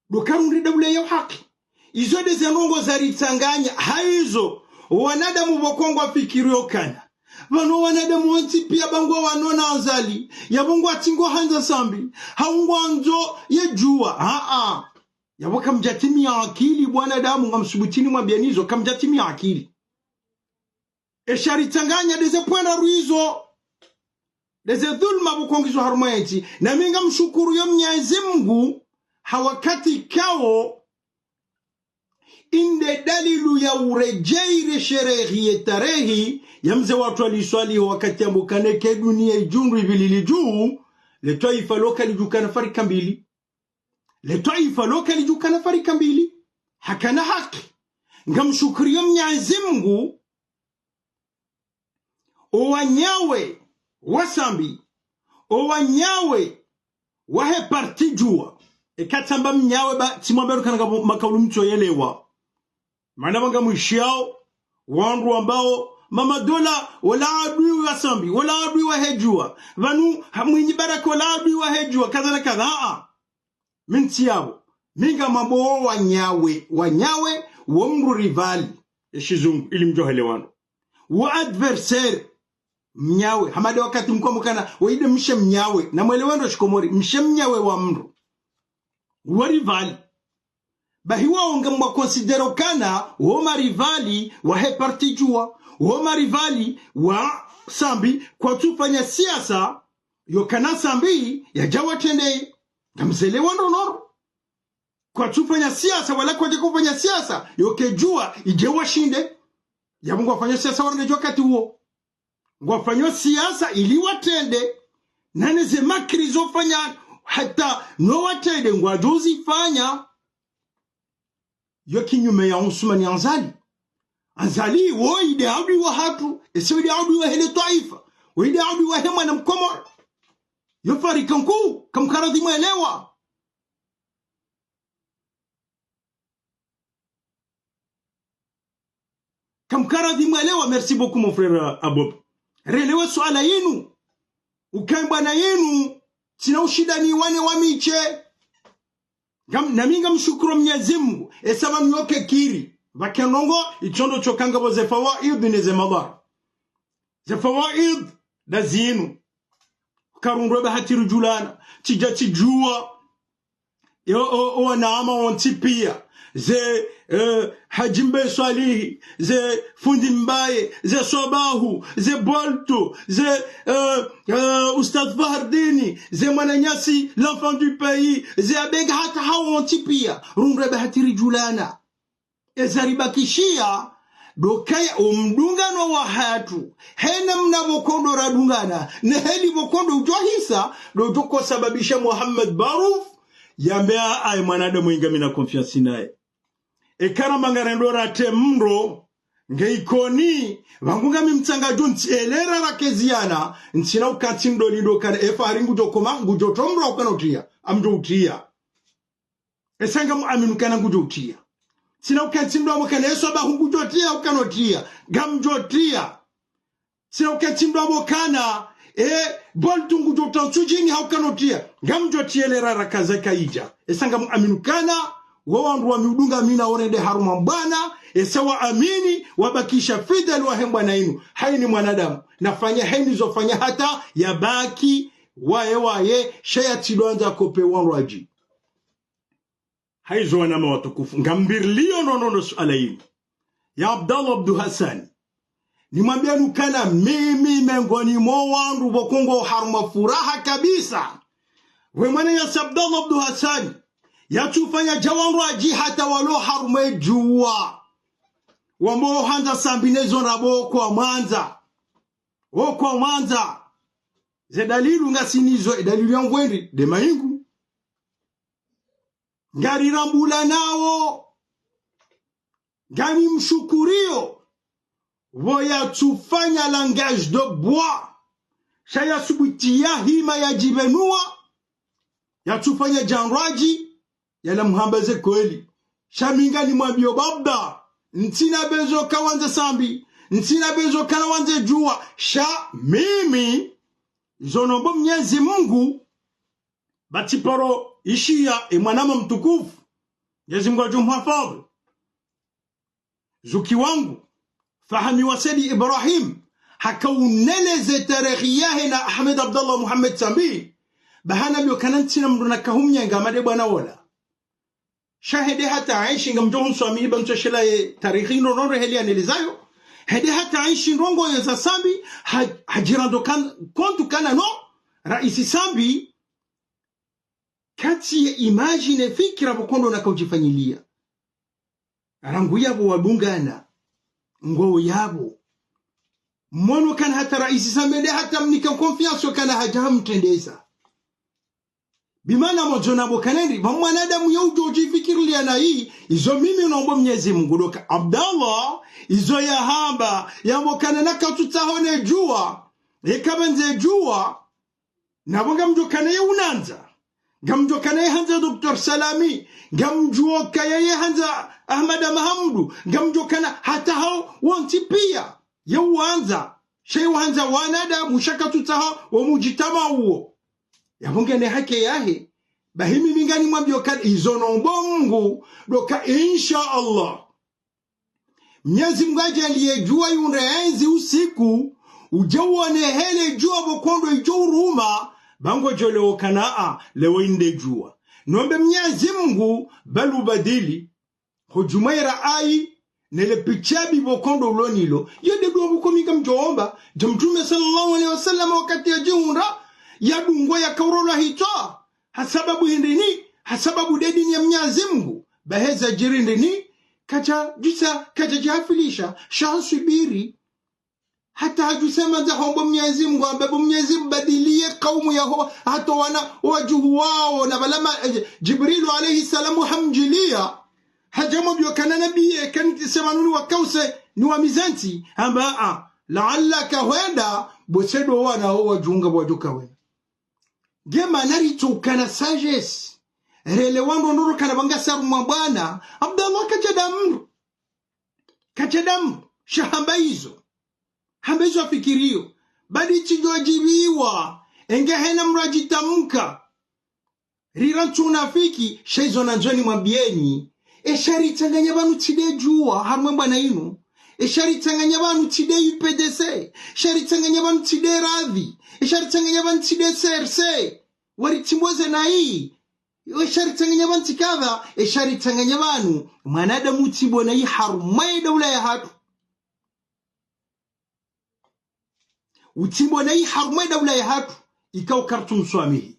Ndo uka rundre daula ya uhaki. Izo nde ze ndrongo zaritsanganya. Haizo, wanadamu pvoko ngwafikiri yokana. Pvanu wanadamu wontsi pia ba ngwawanao na Azali. Yapvo ngwatsi ngohandza Sambi. Hau ngwandzo ye djuwa. Aa. Yapvo kamdjatimiya akili, bo wanadamu ngamsubutini mwambiani izo, kamdjatimiya akili. Ye sha ritsanganya nde ze points ndraru izo. Nde ze dhulma pvoko ngizo harumwa yentsi. Na mi ngamshukuru yo Mnyezi Mungu, ha wakati kawo, inde dalilu ya uredjeyi ye sherehi ye tarehi, ya mze watru aliswali wakati yambo kana eka duniya idjundru ipvilili dju, le twaifa loka lidjukana farika mbili. Le twaifa loka lidjukana farika mbili. Hakana haki. Ngamshukuru yo Mnyezi Mungu, o wanyawe wa Sambi, o wanyawe wahe parti Juwa. Eka tsamba mnyawe ba, tsimwambe rukana ngapvo makaulu mtsoyelewa. Mana pvanga mwishiyao, wandru wambao, Mama Dola, wola adui wa Sambi, wola adui wahe Juwa. Pvanu, ha, Mwinyi Baraka, wola adui wahe Juwa, kadha na kadha, aa. Mi ntsi yapvo. Mi ngamwambo wo wanyawe, wanyawe, wo mdru rival, ye shizungu, ili mdjohelewana. Wo adversaire, mnyawe. Hama nde wakati mkwa mkana, wo inde mshe mnyawe. Na mwelewe ndro shikomori, mshe mnyawe wa mdru. Wo rival. Bahi wawo ngamwaconsidéré ukana, wo marivali wahe parti Juwa, wo marivali wa Sambi, kwatsufanya siasa, yokana Sambi, yadja watrende. Ngamzelewa ndro noro. Kwatsufanya siasa, wala kwadja kufanya siasa, yoke Juwa, idje washinde. Yapvo ngwafanya siasa warende Juwa wakati uwo. Ngwafanya siasa ili watrende. Nane ze makri zofanya hata no watrende ngwadjo uzifanya. Yo kinyume ya Ousmane Azali. Azali, wo inde adui wahatru, ese inde adui wahe le twaifa, wo inde adui wahe mwana mkomori. Yo farika nkuu, kamkaradhi mwelewa. Kamkaradhi mwelewa, merci beaucoup mon frère, euh, Abob. Relewa suala yinu. Ukayi bwana yinu, tsina ushindani wane wa miche. Ngam, nami ngamshukuru Mnyezi Mungu, esa pvanu yoke kiri. Pvake ndrongo, itsondo tsoka ngapvo ze fawaid ne ze madhara. Ze fawaid, nda zinu. Karundrwe bahati ridjulana, tsidja tsidjuwa. Yo, o, o wanama wontsi pia. Ze, eh, Hadji Mbaye Swalihi, ze Fundi Mbaye, ze Swabahu, ze Bolto, ze, eh, eh, Oustadh Fahardini, ze mwananyasi, l'enfant du pays, ze Abega hata hawo wontsi pia. Rundrwe bahati ridjulana. Eza ribakishiya, ndo ukaya omdungano wahatru, he namna pvoko ndo radungana, ne heli pvoko ndo udjo hisa, ndo udjo kosababisha Mohamed Barouf, yambe a, aye mwanadamu inga mi na confiance naye. Eka ramba ngarendo rate mdro, nge Ikoni, pvangu ngami Mtsangadju ntsi elera rakeziana, ntsina ukantsi mdro lindo kana, efa hari ngudjo koma, ngudjo to mdro ukana utriya, amdjo utriya. Esa ngamu amini ukana ngudjo utriya. Tsina ukantsi mdro amba ukana eso ba ngudjo utriya, ukana utriya. Ngamdjo utriya. Tsina ukantsi mdro amba ukana E, bol tungu djo tantsu djini hauka no tiya. Ngamdjo tiya le rara kaza kaidja. Esa ngamu amini ukana, wo wandru wa miudunga mina orende harumwa mbwana, esa wa amini, wabakisha fidèle wahe mbwana inu. Haini mwanadamu, nafanya haini zofanya hata, yabaki, waye waye, sha yatsidjwandza kope wandru wadji. Haizo wananya watukufu, ngamviriliyo nono no suala inu. Ya Abdallah Abdu Hassani. Nimwambiyeni ukana mimi mengoni mo wandru pvoko ngo harumwa furaha kabisa. We mwananyasi Abdallah Abdu Hassani. Yatsufanya dja wandru wadji hata walo harumwa edjuwa. Wambo handza Sambi nezo ndrabo kwa mwandza. Wo kwa mwandza. Ze dalilu ngasinazo, e dalilu ya ngwendri, nde maingu. Ngarirambulanao, nganimshukuriyo, pvo yatsufanya langue de bois, sha yasubuti yahima yadjipvenua, yatsufanya dja wandru wadji, yalamuhamba ze kweli. Sha mi nganimwambiyo baba, ntsina besoin ka wandze Sambi, ntsina besoin ka wandze djuwa, sha mimi, izo nombo Mnyezi Mungu, ba tsiparo ishiya e mwananya mtukufu, Mnyezi Mungu adjumhafadhwi. Zuki wangu, Fahami wa Saidi Ibrahim, haka uneleze tarehi yahe na Ahmed Abdallah Muhammad Sambi, ba hanambiyo ukana ntsina mndru nakahumnyenga hama nde bwana wola. Sha hende hata aishi ngamdjo hunswamihi ba ntsoshela ye tarehi ino nono heli anelezayo. Hende hata aishi ndrongo yeza Sambi, ha-, hadjirando kan-, kontu ukana no, raisi Sambi, katsi ye imagine fikira pvoko ndo nakaudjifanyiliya. Rangu yapvo wadungana, ngo yapvo. Mono ukana hata raisi Sambi nde hata mnika confiance ukana hadja hamtrendeza. Bimaana mwadjo namba ukana ndri, ba mwanadamu ye udjo udjifikiriliya na yi, izo mimi nombo Mnyezi Mungu ndo uka Abdallah, izo yahamba, yamba ukana nakatsutsaho ne djuwa, eka pvandze djuwa, napvo ngamdjo ukana ye unandza. Ngamdjo ukana ye handza Docteur Salami. Ngamdjo ukana ye handza Ahmada Mahamudu. Ngamdjo ukana hata hao wontsi piya. Ye uwandza. Sha ye uhandza wanadamu sha katsutsaha wo mudjitamaa uwo. Yapvo ngena haki yahe. Bahi mimi nganimwambiyo ukana izo nombo Mungu. Ndo uka insha Allah. Mnyezi Mungu adjaliye djuwa yundre yendzi usiku, udje uone hele djuwa pvoko ndo idjo uruma, ba ngodjo lewo ukana a, lewo inde djuwa. Nombe Mnyezi Mungu, ba lubadili, ho djumwa ira ayi, nele picha mbi pvoko ndo ulo nalo. Yo nde dua pvoko mi ngamdjo omba, dja Mtrume swallallahu alayhi wasallam wakati yadjihundra, yadungwa yakaurolwa hitswa. Ha sababu hindri ni, ha sababu nde dini ya Mnyezi Mungu. Ba heza djiri ndri ni, kadja djusa, kadja djihafilisha, sha haswubiri. Hata hadjuse mandza hombo Mnyezi Mungu, amba bo Mnyezi Mungu badiliye kaumu yaho, hata wana wadjuhu wawo, na pvala ma, eh, Djibrilu alayhi salamu hamdjiliya. Hadja mwambiyo ukana nabiye, kani tsi se pvanu ni wakause, ni wamizentsi, amba a, la'allaka hwenda, bo se ndo wana wo wadjunga bo wadjo ka wena. Nge mana ritso ukana sagesse. Relewa ndrongoo ukana pvanga saru mwa bwana. Abdallah kadja da mndru. Kadja da mndru. Sha hamba izo. Hamba izo afikiriyo. Badi tsidjo djibiwa. Enge hena mndru adjitamka. Rira ntsu unafiki, sha izo nandzo nimwambiyeni. Esha ritsanganya pvanu tsi nde djuwa, harumwa e mbwana inu. Esha ritsanganya pvanu tsi nde U P D C. Esha ritsanganya pvanu tsi nde radhi. Esha ritsanganya pvanu tsi nde C R C. Waritsimboze na yi. Esha ritsanganya pvanu tsi kadha, esha ritsanganya pvanu. Mwanadamu utsimbo na yi harumwa e daula yahatru. Utsimbo na yi harumwa e daula yahatru, ikao kartsumswamihi.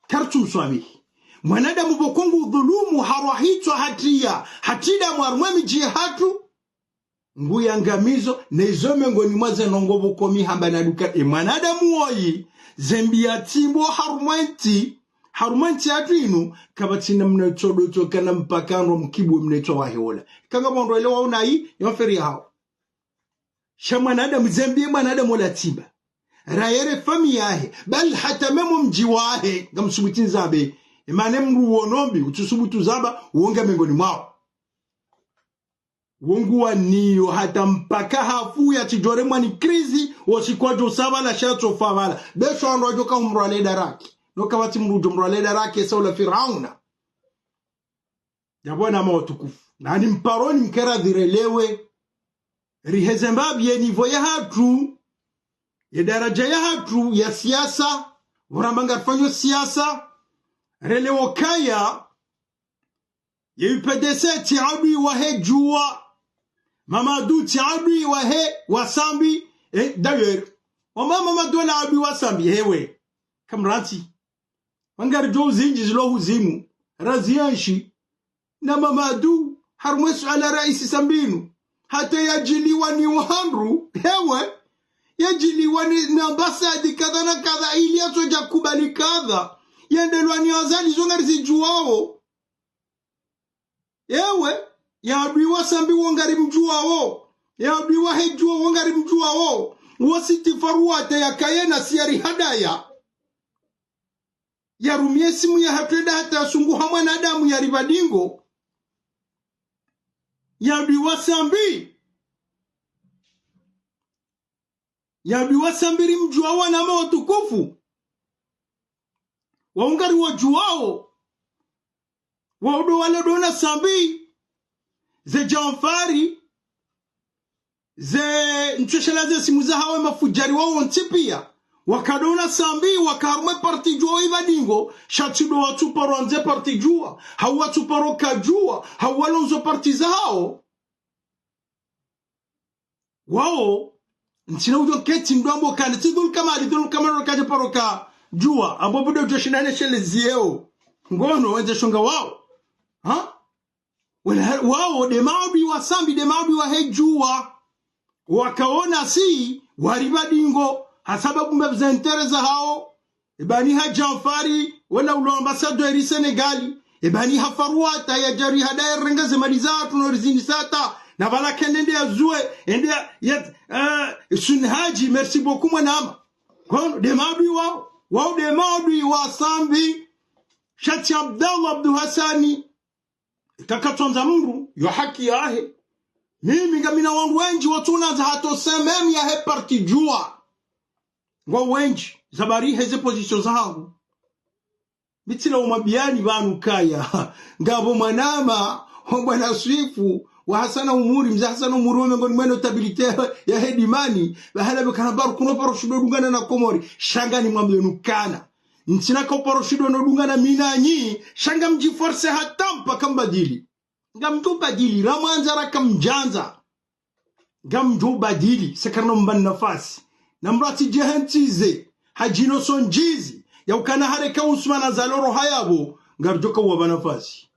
Kartsumswamihi. Mwanadamu pvoko ngu dhulumu harwa hitswa hatriya, hatsi damu harumwa e midji yahatru, ngu yangamizo, na izo mengoni mwa ze ndrongoo pvoko mi hamba na ndo uka, e mwanadamu woyi, ze mbi yatsimbo harumwa e ntsi, harumwa e ntsi yahatru inu, kapvatsi namna itsodo tso kana mpaka ndo mkibu we mna itswa wahe wola. Kanga pvo ndo ele waona yi, yo mferi yahawo. Sha mwanadamu ze mbi ye mwanadamu ola tsimba. Rayere famiyi yahe, bali hata memo mdji wahe, ngamsubuti nzambe. Emana mndru wono mbi, utsusubutu zamba, wonga mengoni mwawo. Wo nguwaniyo hata mpaka hafu yatsidjoremwa ni crise, wo tsi kwadjo sa pvala sha tsofa pvala. Be sho wandru wadjo ka humrwa le daraki. No kapvatsi mdru udjo mrwa le daraki, esa ula Firauna. Ya bwana ma watukufu. Na ni mparo ni mkera dhirelewe. Riheze mbapvi ye niveau yahatru. Ye daraja yahatru ya siasa. Pvo ramba ngarifanyo siasa. Relewo kaya. Ye U P D C tsi adui wahe djuwa. Mamadu tsi adui wahe wa Sambi. Eh, d'ailleurs, o ma Mamadu ola adui wa Sambi, hewe. Kamrantsi. Wangaridjo uzindji zilo huzimu. Razianshi. Na Mamadu, harumwe suala raisi Sambi nu. Hata yadjiliwa ni wandru, hewe. Yadjiliwa ni, na ambasadi kadha na kadha ili yatsodja kubali kadha. Yendelwa ni Azali zo ngarizidjuwawo. Ewe, ye adui wa Sambi wo ngarimdjuwawo. Ye adui wahe djuwa wo ngarimdjuwawo. Wo siti Faruata yakaye nasi yarihadaya. Yarumie simu yahatru enda hata yasunguha mwanadamu yaripva dingo. Ye adui wa Sambi. Ye adui wa Sambi rimdjuwa wanama watukufu. Wo ngariwadjuwawo. Wo ndo wale ndo na Sambi. Ze Djanfari. Ze ntsoshela ze simu zahawo mafudjari wawo ntsi piya. Waka ndo na Sambi, waka harumwe parti djuwa ipva dingo. Sha tsi ndo watsuparo wandze parti djuwa. Hau watsuparo ka djuwa. Hau walondzo parti zahawo. Wawo, ntsina udjo ketsi ndo ambo kane, tsi Dhulkamali, Dhulkamali kadja paro ka djuwa, ambo budo djo shindane shele ziyeo. Ngono, wendze shonga wawo. Ha? Wala, wawo, nde maadui wa Sambi, nde maadui wahe djuwa. Wakaona si, waripva dingo, hasababu mbapvi ze intérêt zahawo. Eba ni ha Djanfari, wala ulo ambassadeur Sénégal. Eba ni ha Faruata yadjarihadaya renge ze mali zahatru no rizindisa hata. Na pvala kende nde yazuwe, ende ya, ya, eh, Sun Haji, merci beaucoup mwanama. Kono, nde maadui wawo, wawo nde maadui wa Sambi. Sha tsi Abdallah Abdou Hassani. Ika katsondza mdru, yo haki yahe. Mimi ngamina wandru wendji watsonandza hata au sein même yahe parti djuwa. Ngwao wendji, za bari heze position zahangu. Mi tsila umwambiyani pvanu kaya. Ngapvo mwanama, ho bwana Swifu, wa Hasana Umuri, mze Hasana Umuri, wo mengoni mwe notabilité yahe Dimani, pvahala pvekana baru kuno paro shindo dungana na Komori, sha nganimwambiyenu kana. Ntsina ka uparo shindo no dungana mi nanyi, sha ngamdjiforce hata mpaka mbadili. Ngamdjo badili, ramwandza raka mdjandza. Ngamdjo badili, sekarno mbani nafasi. Na mdru atsidje hantsize, hadjino sondjizi, ya ukana hareka unsumana zalo roha yapvo, ngaridjo ka uwapva nafasi.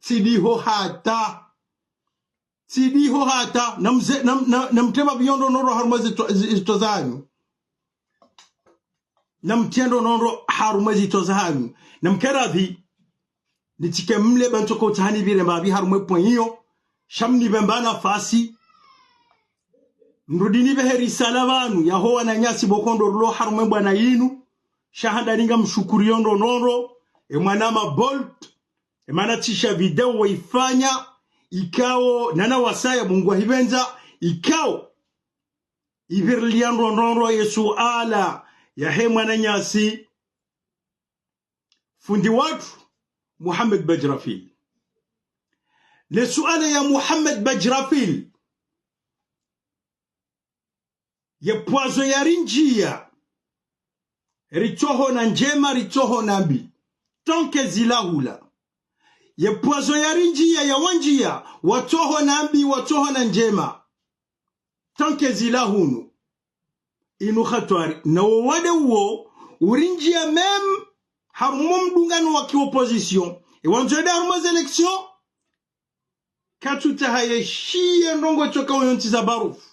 Tsidiho hata. Tsidiho hata, na mze, na, na, na mtrema pvi yo ndrongoo harumwa zitwa, zi-, zitwa zahanyu. Na mtrie ndrongoo harumwa zitwa zahanyu. Na mkeradhi, nitsike mle ba ntsoka utsahani pvire mbapvi harumwa e point iyo. Sha mnipve mba nafasi. Nirudi nipvehe risala pvanu, yaho wananyasi pvoko ndo rilo harumwa e bwana yinu. Sha handa ninga mshukuriyo ndrongoo, e mwanama Bolt. E mana tsi sha video waifanya, ikao, nana wasaya Mungu ahipvendza, ikao. Ipvirilia ndrongoo ye suala yahe mwananyasi fundi watru Mohamed Badjrafil. Le suala ya Mohamed Badjrafil. Ye pwazo yarindjiya, ritsoho na ndjema, ritsoho na mbi. Tonke zila hula. Ye pwazo yarindjiya, yawandjiya, watsoho na mbi, watsoho na ndjema. Tonke zila hunu. Inu hatwari. Na wo wade uwo, urindjiya même, harumwa mdungano wa ki opposition. E wandzo yende harumwa ze élection. Katsutsaha yeshiye ndrongoo tsoka uyo ntsi za barufu.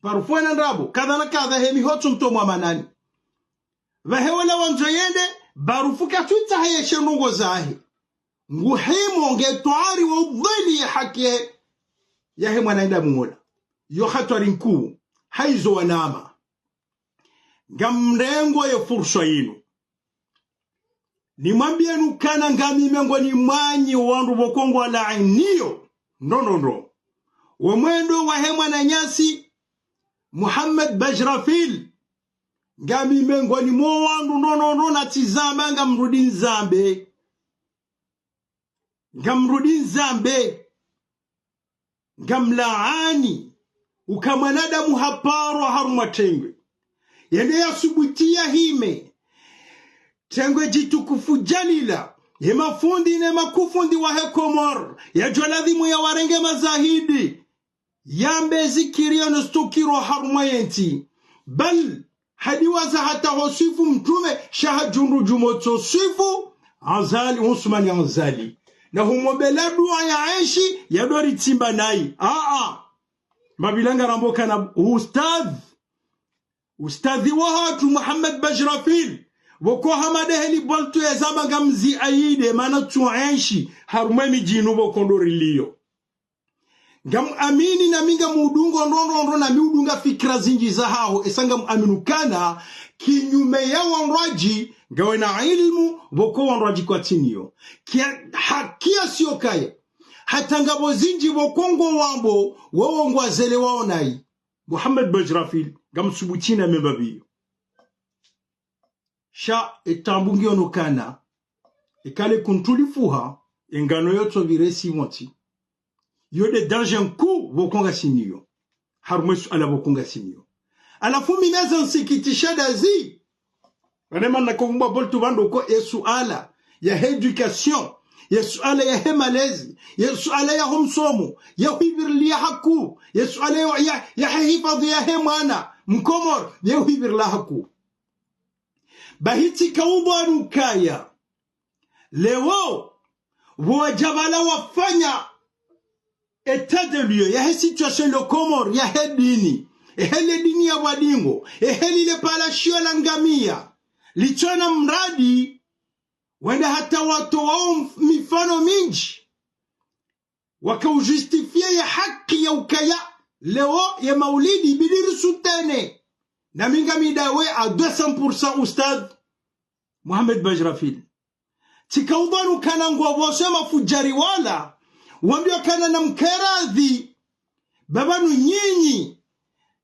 Barufu wena ndrabo, kadha na kadha he mihoto mtomo amanani. Pvahe wala wandzo yende, barufu katsutsaha yeshe ndrongoo zahe. Nguhimo nge twari wa udhwili ye haki yahe mwanadamu wola. Yo hatwari nkuu, haizo wanama. Ngamrengo ye fursa yinu. Nimwambiyenu kana ngami mengoni mwanyu wandru pvoko ngwalaaniyo ndrongoo. Wo mwendo wahe mwananyasi Muhammad Bajrafil, ngami mengoni mwa wandru ndrongondro natsizamba, ngamrudi nizambe. Ngamrudi nizambe. Ngamlaani, uka mwanadamu haparwa harumwa tengwe. Yende yasubuti yahime tengwe djitukufu djalila, ye mafundi ne makufundi wahe Komori, yadjo ladhimu yawarenge mazahidi, yambe zikiri yano stukiro harumwa yentsi. Bal, hadiwaza hata hoswifu mtrume, sha hadjundru djumotso swifu Azali, Usmani Azali. Na humwombela dua ya enshi, yadori tsimba nayi. Aa. Mapvila ngarambo kana ustadh. Ustadhi wahatru Muhammad Bajrafil. Pvoko hama de heli boltu yazamba ngamzi ayide, mana tsu enshi harumwa emidji inu pvoko ndo riliyo. Ngamuamini nami ngamudungo ndrongondro nami udunga fikira zindji zahaho, esa ngamuamini ukana kinyume ya wandrwadji, ngawena ilmu, pvoko wandrwadji kwatsinayo. Kia, hakia sio kaya. Hata ngapvo zindji pvoko ngwawambo, wowo ngwazelewa onayi. Muhammad Bajrafil, ngamsubuti nami mbapvi yo. Sha etaabu ngiyo no kana, eka le kuntru lifuha, engano yotso pviresi montsi. Yo de danger nkuu pvoko ngasinayo. Harumwa esuala pvoko ngasinayo. Halafu mi naza nsikitisha dazi. Pvanu mana ko pvumba boltu pvandru ko esuala yahe éducation, yesuala yahe malezi, yesuala yaho msomo, yahwipviriliya hakuu, yesuala ya, ya, yahe hifadhwi yahe mwana Mkomori, yahwipvirila hakuu. Bahi tsika upvanu ukaya, leo, pvo wadja pvala wafanya état de lieu yahe situation lo Komori yahe dini, ehe le dini ya pvwadingo, ehe lile pvala shiyo la ngamia, litsona mradi, wende hata watowa mf-, mifano mindji. Waka ujustifier ya haki ya ukaya, leo ye maulidi ibidi risoutenir. Nami ngami dawe à deux cents pour cent ustadh Muhammad Bajrafil. Tsika upvanu kana ngwapvoso mafudjari wala, wambiwa kana namke radhi, ba pvanu nyinyi,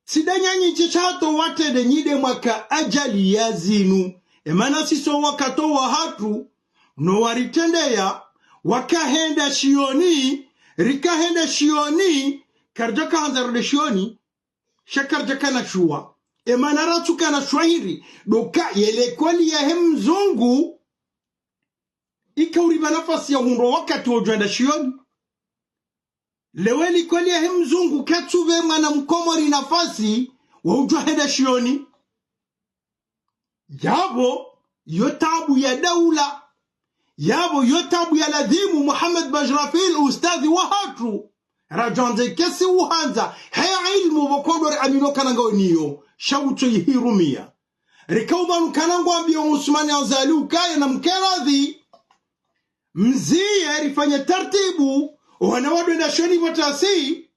tsi de nyanyi tsisha hata watrende nyi de mwaka ajali ya zinu. Emana sisi owakati wahatru, no waritrendeya, wakahenda shioni, rikahenda shioni, karidjaka handza rende shioni, sha karidjaka na shuwa. Emana ratsuka na shuwa hindri, ndo uka ye likoli yahe mzungu, ika uripva nafasi ya hundra wakati wa udjo henda shioni. Leo likoli yahe mzungu katsupve mwana Mkomori nafasi wa udjo henda shioni. Yapvo yo taabu ya daula. Yapvo yo taabu ya ladhimu Muhammad Bajrafil ustadhi wahatru. Radjo handza kesi uhandza, haya ilmu pvoko ndo riamini ukana ngawe nayo, sha utso yihirumia. Rika upvanu kana ngwambiyo Usmani Azali ukaya namke radhi, mziye rifanye tartibu, owana wadjo henda shioni pvo tasi,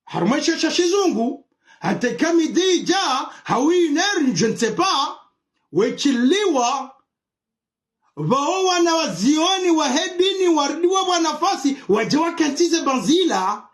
harumwa esho sha shizungu, hata eka midi idja, hau une heure, je ne sais pas, wekiliwa, pvao wana wa zioni, wahe dini, warudi wapvwa nafasi, wadje wakentsi ze banzila,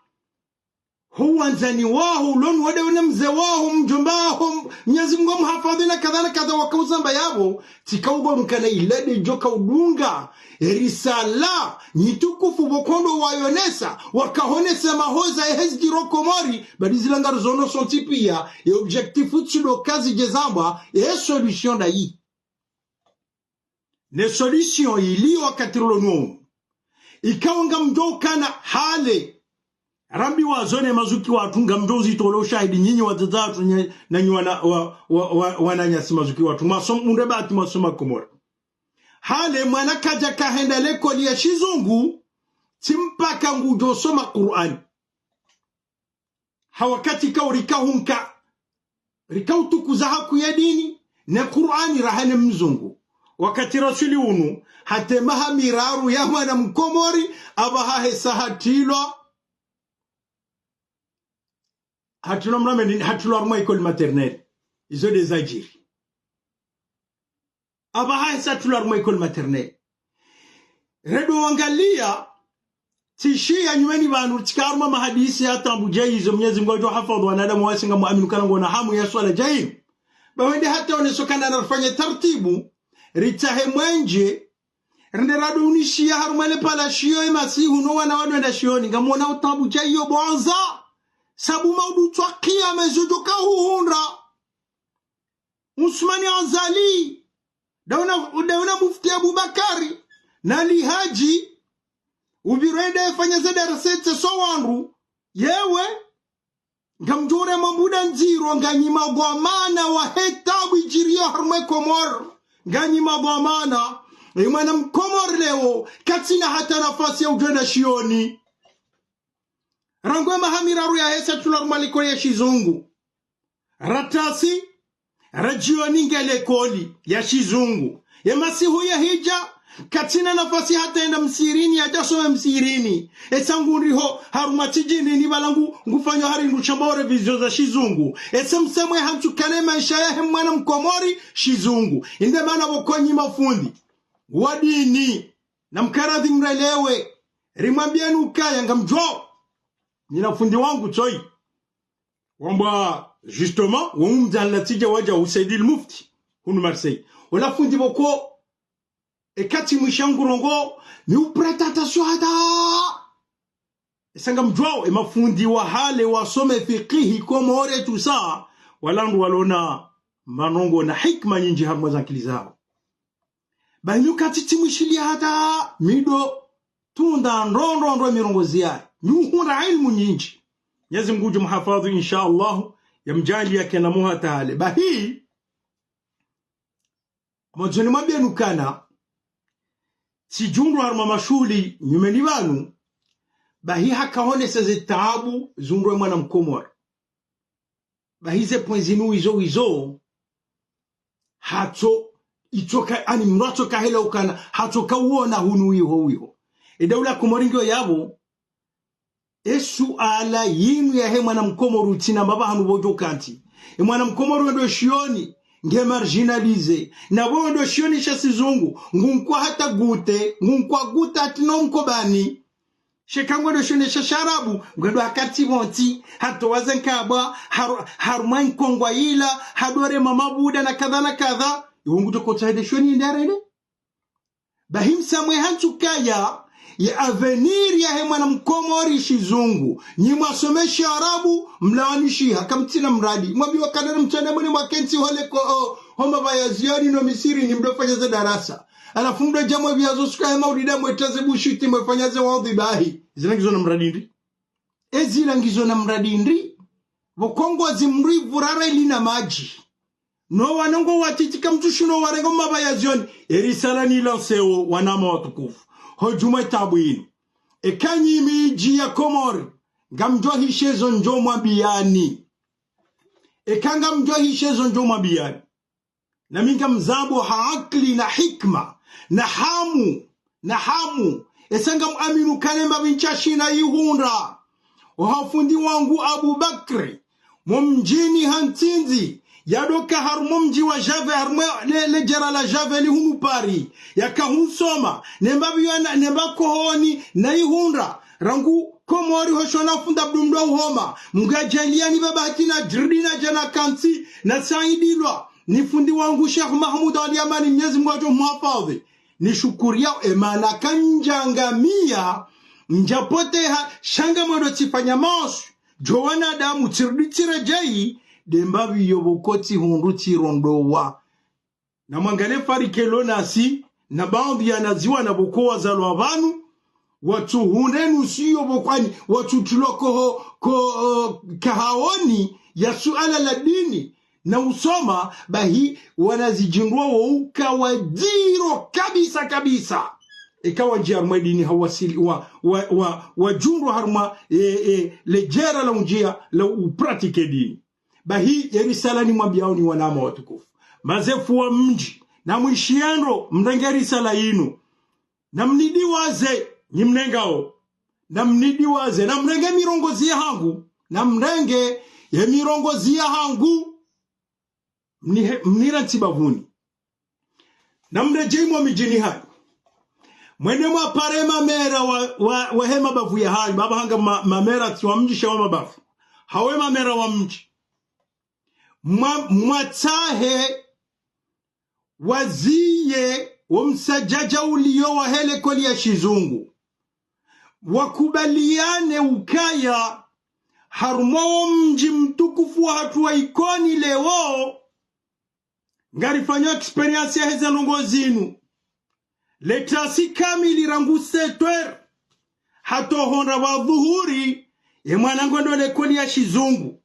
ho wandzani waho, uloni wade wene mze waho, mdjomba waho, Mnyezi Mngu amuhafadhi na kadha na kadha waka uzamba yapvo, tsika upvanu kana ile de djoka udunga, erisala, nyitukufu pvoko ndo wayonesa, wakahonesa mahoza ehe zidjiri ho Komori, badi zila ngarizono sontsi piya, ye objectif tsi ndo kazidje zambwa, ye solution ndayi. Ne solution iliyo wakati rilo nuwo. Ikao ngamdjo ukana hale. Rambi wazone mazuki watru ngamdjo uzitolea ushahidi nyinyi wadzadze watru nye-, na nyi wana, wa, wa, wa, wananyasi mazuki watru. Mwasom-, mundre bahati mwasoma Komori. Hale mwana kadja kahenda likoli ya shizungu, tsi mpaka ngudjo soma Qur'an. Ha wakati kao rika hunka, rika utukuza hakuu ye dini, ne Qur'ani raha ne mzungu. Wakati rasuli unu, hata maha miraru ya mwana Mkomori, apvaha hesa hatrilwa, hatrilwa mrameni, hatrilwa harumwa école maternelle. Izo de zadjiri. Apvaha hesa hatrilwa harumwa école maternelle. Redo wangaliya, Tsishiya nyumeni pvanu, tsika harumwa mahadisi ya taabu djayizo, Mnyezi Mngu yadjo hafadhwi wanadamu wasi ngamwaminio ukana ngwona hamu ya swala djayinu. Ba wende hata oneso ukana narifanye tartibu, ritsahe mwenje, rende rado unishiya harumwa le pvala shiyo ye masihu no wana wado wenda shiyoni, ngamwona utaabu djayiyo bwanza. Sabu maudu tswa kiyama ezo djo ka huhundra. Usmani Azali, dawe na, dawe na mufti Abubakari, na Lihaji, upviro wende fanya ze darasa tse so wandru, yewe, ngamdjo ure mambuda ndziro, nganyi madhwamana wahe taabu idjiriyo harumwa ye Komori, nganyi madhwamana, ye mwana mkomori leo, katsina hata nafasi ya udjo wenda shiyoni. Rangu ye maha miraru yahesa tula harumwa likoli ya shizungu. Ratasi, radjioni nge likoli ya shizungu. Ye masihu yahidja, katsina nafasi hata yenda msihirini, yadja some msihirini. Esa ngu ndriho, harumwa tsidjini ni pvala ngu, ngufanyo hari ndru shamba wo révision za shizungu. Esa msemwe hantsu kale maesha yahe mwana mkomori, shizungu. Inde mana pvoko nyi mafundi wa dini, namkaradhi mrelewe, rimwambiyeni ukaya ngamdjo. Nina fundi wangu tsoyi. Wambwa, justement, wo umdzani la tsidja wadja Usaid al Mufti, hunu Marseille. Ola fundi pvoko, eka tsi mwisha ngurongo, mi uprêter attention hata. Esa ngamdjo, ye mafundi wa hale wasome fikihi, Komori, tout ça, wala ndru walona manongo na hikima nyindji harumwa ze ankili zawo. Bahi mi uka tsi tsi mwishiliya hata mi ndo tunda ndro ndro ndro mirongozi yahe. Mi uhundra ilmu nyindji. Mnyezi Mngu ngudjo muhafadhwi, insha Allah, yamdjaanliye yakena muha hata hale. Bahi, mwandzoni mwambiyeni ukana, tsidjundru harumwa mashuhuli nyumeni pvanu, bahi haka honesa ze taabu zihundrwa ye mwana mkomori. Bahi ze points zinu wizo wizo, hatso, itsoka, ani mndru atsoka hela ukana, hatsoka uona hunu wiho wiho. Ye daula Komori ngiyo yapvo, ye suala yinu yahe mwana mkomori utsina mbapvi hanu pvodjo kantsi. Ye mwana mkomori wendo shiyoni, nge marginalisé. Na pvo wendo shiyoni sha sizungu, ngunkwa hata gute, ngunkwa gute hata no mkobani. Sheka ngwendo shiyoni sha sharabu, ngwendo hakati pvontsi, hatowa ze nkabwa, haru-, harumwa nkongwa yila, hadore mamabuda na kadha na kadha. Iwo ngudjo kotsa hende shiyoni yende yarende. Bahi msemwe hantsu kaya, ye avenir yahe mwana mkomori shizungu. Nyi mwasome sharabu, mlawanishiha, kamtsina mradi. Mwambiwa kadara mtsende mwende mwakentsi hole ko, o, ho mapvayazioni no misihirini mdo fanya ze darasa. Halafu mdo dja mwambiwa zo suka he maulida mwetaze bushiti mwefanya ze wadhi bahi. Zila ngizo na mradi ndri? Ye zila ngizo na mradi ndri? Pvoko ngwazi mri pvurara ili na madji. No wana ngo watiti kamtsushindo warenga ho mapvayazioni. Ye risala ni lancéo, wananya watukufu. Ho djumwa ye taabu yinu. Eka nyi midji ya Komori, ngamdjo hisha ezo ndjo mwambiyani. Eka ngamdjo hisha ezo ndjo mwambiyani. Na mi ngamzambo ha akili na hikima, na hamu, na hamu. Esa ngamwamini ukana ye mbapvi ntsashinda yihundra. Oha fundi wangu Abubakri, mo mdjini ha Ntsindzi, yadoka harumwa mdji wa Jave, harumwa le, le djera la Jave li hunu Paris, yaka hunsoma, ne mbapvi yana, ne mbapvi kohoni, nayihundra. Rangu Komori ho shona fundi Abdu mndru wa uhoma, Mngu yadjaanliya ni pvapvo hata na Djirdi na Djana Kantsi, na Saidilwa, ni fundi wangu Sheikh Mahmoud Ali Amani, Mnyezi Mngu ngudjo muhafadhwi. Nishukuriya ye mana kandjangamiya, ndjapoteha, sha ngamwendo tsifanya masu, djo wanadamu tsirudi tsiredjeyi, nde mbapvi yo pvoko tsihundru tsirondowa. Na mwangaliye farike lo nasi, na baadhwi ya wanazioni pvoko wazalwa pvanu, watsuhundre nusu yo pvoko ani, watsutulwa koho, ko, o, kahaoni ya suala la dini, na usoma, bahi wanazidjindrwa wo uka wadziro kabisa kabisa. Eka wandjiya harumwa ye dini hawasili, wa, wa, wa, wadjundrwa harumwa, e, e, le djera la undjiya la upratique dini. Bahi, ye risala nimwambiyao nyi wananya watukufu. Mazefu wa mdji, namwishiye ndro, mrenge risala yinu. Namnidiwaze, nyi mnengao. Namnidiwaze, namrenge mirongozi yahangu. Namrenge ye mirongozi yahangu. Mnihe-, mnirantsi bapvuni. Namredjeyi mo midjini hanyu. Mwende mwapare mamera wa, wa, wahe mabavu yahanyu, baba hanga ma, mamera tsi wa mdji sha wa mabavu. Hawu mamera wa mdji. Mwa, mwatsahe waziye wo msadjadja uliyo wahe likoli ya shizungu. Wakubaliane ukaya harumwa wo mdji mtukufu wahatru wa Ikoni leo, ngarifanyo expérience yaheze ndrongoo zinu. Le tasi kamili rangu sept heures hata hondra pvwa dhuhuri, ye mwana ngwendo likoli ya shizungu.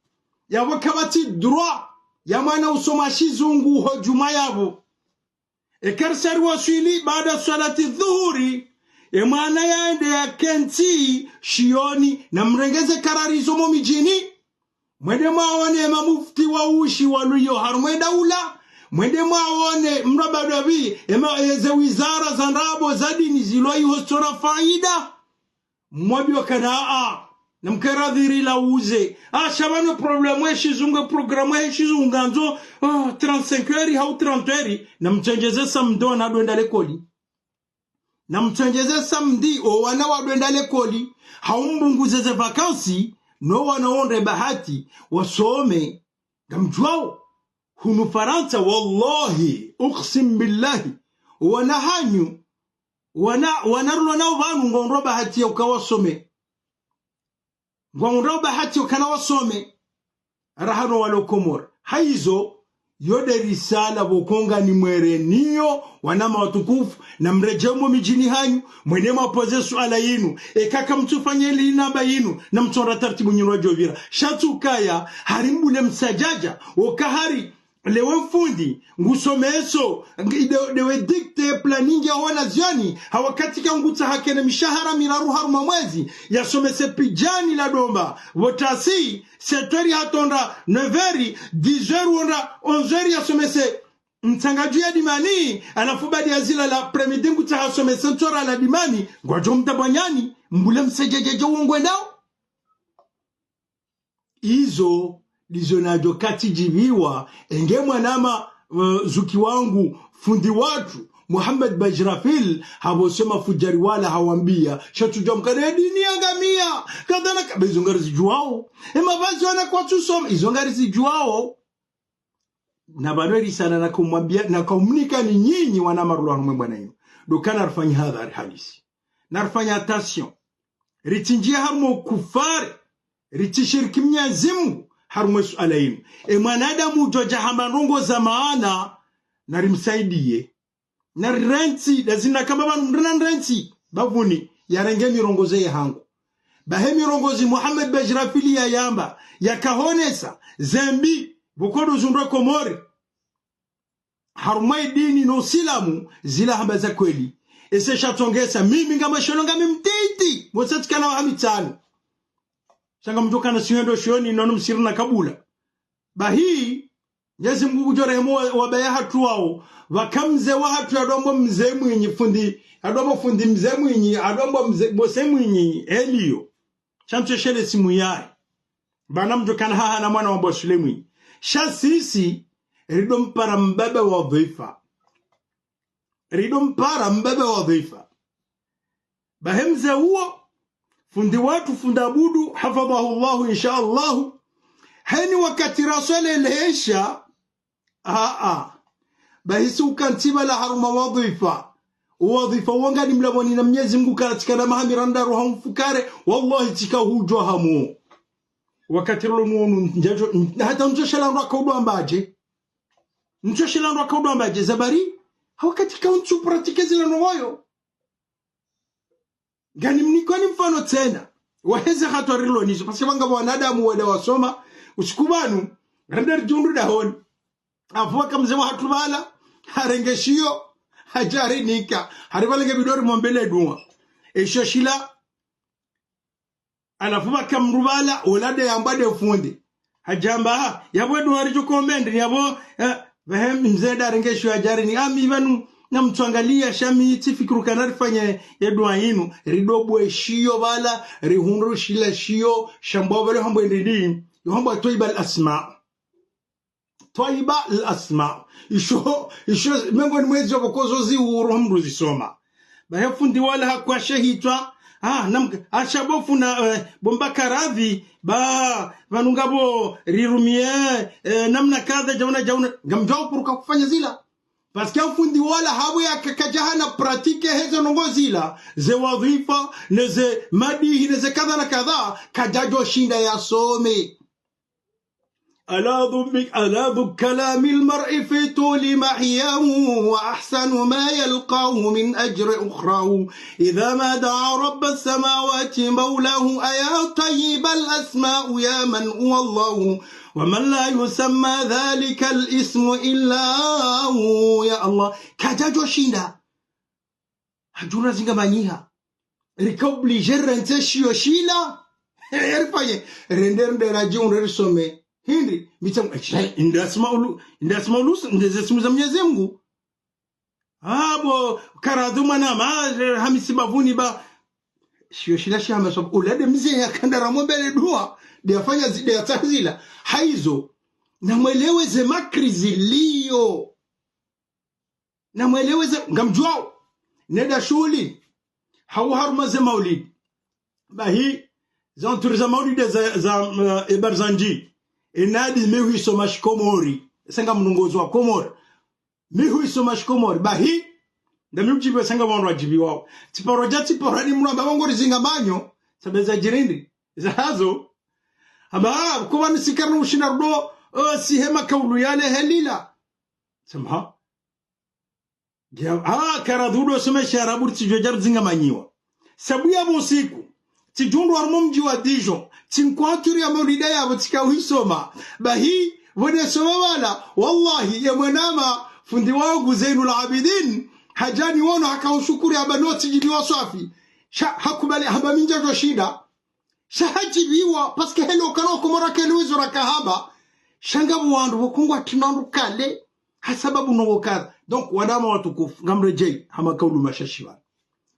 Yapvo kapvatsi droit ya mwana usoma shizungu ho djumwa yapvo. Eka risa riwaswili baada swalati dhuhuri, ye mwana yaende yakentsi shioni, namrengeze karari zo mo midjini. Mwende mwaone mamufti wa ushi waliyo harumwa ye daula. Mwende mwaone mrabadwabi, ema, eze wizara za ndrabo za dini zilo iho zitsona faida. Mwambiwa kana, a, namkaradhiri la uze. A, sha pvanu problème ye shizungu, programme ye shizungu ngandzo, a, trente-cinq heures hau trente heures, namtsendjeze samedi wana wadjoenda likoli. Namtsendjeze samedi, o wana wadjoenda likoli, hau mbunguze ze vacances, no wana wonde bahati wasome. Ngamdjuwao, hunu Farantsa, wallahi, uqsim billahi, wana hanyu, wana, wana rilo nao pvanu ngwahundro bahati ya uka wasome. Ngwahundro bahati ya ukana wasome. Raha no walo Komori. Hayizo, yo nde risala pvoko nganimwereniyo, wanama watukufu, namredjee mo midjini hanyu, mwende mwapoze suala yinu, eka kamtsufanya ili inaba yinu, namtsondra taratibu nyinu wadjopvira. Sha tsi ukaya, hari mbule msadjadja, oka hari, lewe mfundi, ngusomeso, ngi-, de-, dewe dicté planning ya wana zioni, ha wakati ka ngutsaha kene mishahara miraru harumwa mwezi, yasomese pidjani la domba, pvo tasi, sept heures hata hondra neuf heures, dix heures hondra onze heures yasomese mtsangadju ya dimani, halafu baada ya zila l'après-midi ngutsaha hasomese ntsora la dimani, ngwadjo mtabwanyani, mbule msadjadja wo ngwendao. Izo, ndizo nadjo katsidjiviwa, enge mwanama, eh, zuki wangu, fundi watru, Muhammad Bajrafil, hapvo sema fudjari wala hawambiya, sha tsudjuwa mkana ye dini yangamia, kadha na ka-, be izo ngarizidjuwao. Emavazi wana kwatsusoma, izo ngarizidjuwao. Na pvanu risala nakomwambiya, nakomnikani nyinyi wanama rilo harumwa ye bwana yinu. Ndo ukana rifanye hadhari halisi. Narifanye attention. Ritsindjiye harumwa ukufari. Ritsishiriki Mnyezi Mungu harumwa ye suala yinu. E mwanadamu udjodja hamba ndrongoo za maana, narimsaidiye. Narirentsi, ndazina kamba pvanu mndru nanirentsi bapvuni, yarenge mirongozi ye hangu. Bahi mirongozi Muhammad Bajrafil yayamba, yakahonesa, zembi, pvoko ndo zundrwa Komori. Harumwa ye dini no usilamu, zila hamba za kweli. Ese shatsongesa, mimi ngamweshelo ngami mtiti, mwese tsikana waha mitsanu. Sha ngamdjo kana sihwendo shioni, nono msiri na kabula. Bahi, Mnyezi Mungu ngudjo rehemu wa, wababa hatru wao, pvaka mze wahatru yadjwambwa Mze Mwinyi fundi, yadjwambwa fundi Mze Mwinyi, yadjwambwa Mze, Bose Mwinyi, eliyo. Sha mtseshele simu yahe. Pvanu mdjo kana haha na mwana wa Bosule Mwinyi. Sha sisi, rido mpara mbaba wa dhwifa. Rido mpara mbaba wa dhwifa. Bahi mze uwo, fundi watru, fundi Abudu, hafadhahu Allahu, insha Allahu. Heni wakati raswele lesha, a, a. Bahi si ukantsi pvala harumwa wadhwifa. Uwadhwifa wonga nimlapvoni na Mnyezi Mungu kala tsikana maha mirandaru ha mfukare, wallahi tsika hudjuwa hamu. Wakati rilo nuwonu ndjadjo, hata ntsoshelea ndro akaudjwambadje. Ntsoshelea ndro akaudjwambadje, zabari, ha wakati kauntsu pratique zila nowoyo. Nganimnikoni mfano tsena. Waheze hatwari rilo nizo, parce que pvanga wanadamu wende wasoma, usiku pvanu, rende ridjundru dahoni. Hapvo pvaka mze wahatru pvala, harenge shiyo, hadja harinika, hari pvala nge bidori mwombele dua. Esho shila, halafu pvaka mdru pvala, ola nde yambwa nde fundi. Hadjamba, ha, yapvo edua ridjo kombe ndri, yapvo, eh, pvahe mze ndarenge shiyo hadja harinika, ami pvanu, namtswangaliya sha mi tsifikiru kana rifanye edua yinu, rido bwe shiyo pvala, rihundru shila shiyo, shambwa pvale hambwa ndri, yo hambwa Twaiba al-Asma. Twaiba al-Asma. Isho, isho, mengoni mwa ezo pvoko zo ziuru ha mdru zisoma. Bahe fundi wala hakwashe hitswa. Ah, nam, asha bo funa, eh, bo mba karadhi, ba, pvanu ngapvo rirumie, eh, namna kadha, djauna, djauna. Ngamdjao puruka kufanya zila. Parce que fundi wala hapvo ya ka-, kadja hana pratique hezo ndrongo zila, ze wadhifa, ne ze madihi, ne ze kadha na kadha, kadjadjo shinda yasome. ألذ ب-، ألذ كلام المرء في طول محياه، وأحسن ما يلقاه من أجر أخراه، إذا ما دعا رب السماوات مولاه، أيا طيب الأسماء يا من هو الله، ومن لا يسمى ذلك الاسم إلا هو. Ya Allah, kadjadjo shinda. Hadjuna zinga manyiha. Rika obligé rentse shiyo shila. Yarifanye. Rende, rende radji unre risome. Hindri. Mitsa, eh, indasma ulu, indasma ulu, ndeze simu za Mwenyezi Mungu. Ah, bo, karadhu mwana, ma, eh, hamisi bavuni ba. Shiyo shila shi hama sob-, ulade mze ya kandara mombele dua. De afanya zi-, de atsazila. Haizo. Na mwelewe ze makri ziliyo. Na mweleweze, ngamdjuao. Neda shuhuli. Hau haruma ze maulidi. Bahi, za nturi za maulidi za, za, eh, e Barzanji. Enadi mi huisoma shikomori. Senga mnongozi wa Komori. Mi huisoma shikomori. Bahi, nda mi udjibiwa senga wandru wadjibiwao. Tsiparo dja tsiparo ni mramba wangu rizinga manyo. Sabe za djirindi. Za hazo. Amba, ah, kuba ni sikari no ushinda rudo, oh, si hema kaulu yale helila. Sema, ha? Ngia, ah, karadhu do some shiarabu tsidjo dja ridzinga manyiwa. Sabu ya bo siku, tsidjundru harumwa mdji wa Dijon, tsinkwaturi ya maulida yapvo tsika uhisoma. Bahi, pvone soma wala, wallahi, ye mwanama, fundi wangu Zainul Abidin, hadja ni wono haka ushukuri hamba no tsidjibiwa swafi. Sha, hakubali, hamba mi ndjadjo shinda. Sha hadjibiwa, parce que helo kalo Komori kelo izo raka hamba. Sha ngapvo wandru pvo kungwa tinandru kale. Ha sababu ndrongo kadha. Donc, wanama watukufu, ngamredjei, hama kaulu mashashi pvanu.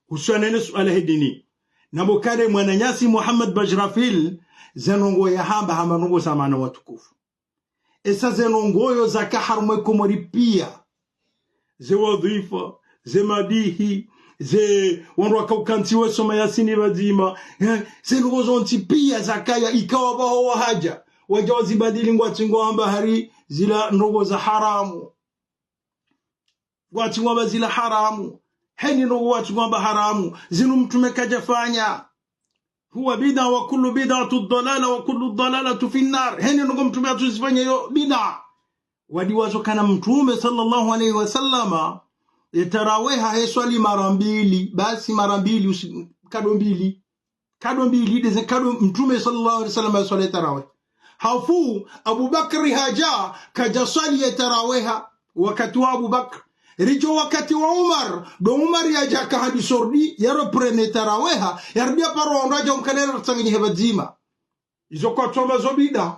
Hususa nene suala he dini. Na bo kale mwananyasi Muhammad Bajrafil, ze ndrongo ya hamba hama ndrongo za maana watukufu. Esa ze ndrongo yo zaka harumwa e Komori pia. Ze wadhifa, ze madihi, ze wandru waka ukantsi wasoma Yasini pvadzima. Eh, ze ndrongo zontsi pia zakaya ikawa pvaho wahadja. Wadja wazibadili ngwatsi ngwamba hari zila ndrongo za haramu. Ngwatsi ngwamba zila haramu. Heni ndrongo ngwatsi ngwamba haramu. Zinu mtrume kadjafanya. هو بدعة وكل بدعة ضلالة وكل ضلالة في النار. Heni ndrongo mtrume hatsuzifanya yo bid'a. Wadi wazo kana mtrume sallallahu alayhi wa sallama, ye taraweha he swali mara mbili, basi mara mbili usi-, kado mbili. Kado mbili, deze kado mtrume sallallahu alayhi wa sallama ye swali ye taraweha. Hafu, Abu Bakri hadja, kadja swali ye taraweha. Wakati wa Abu Bakr. Ridjo wakati wa Umar, do Umar yadja kahadi sordi, ya reprene taraweha, ya rudi ya paro wandru wadja umkanela ratsanganyihe pvadzima. Izo kwatsomba zo bid'a.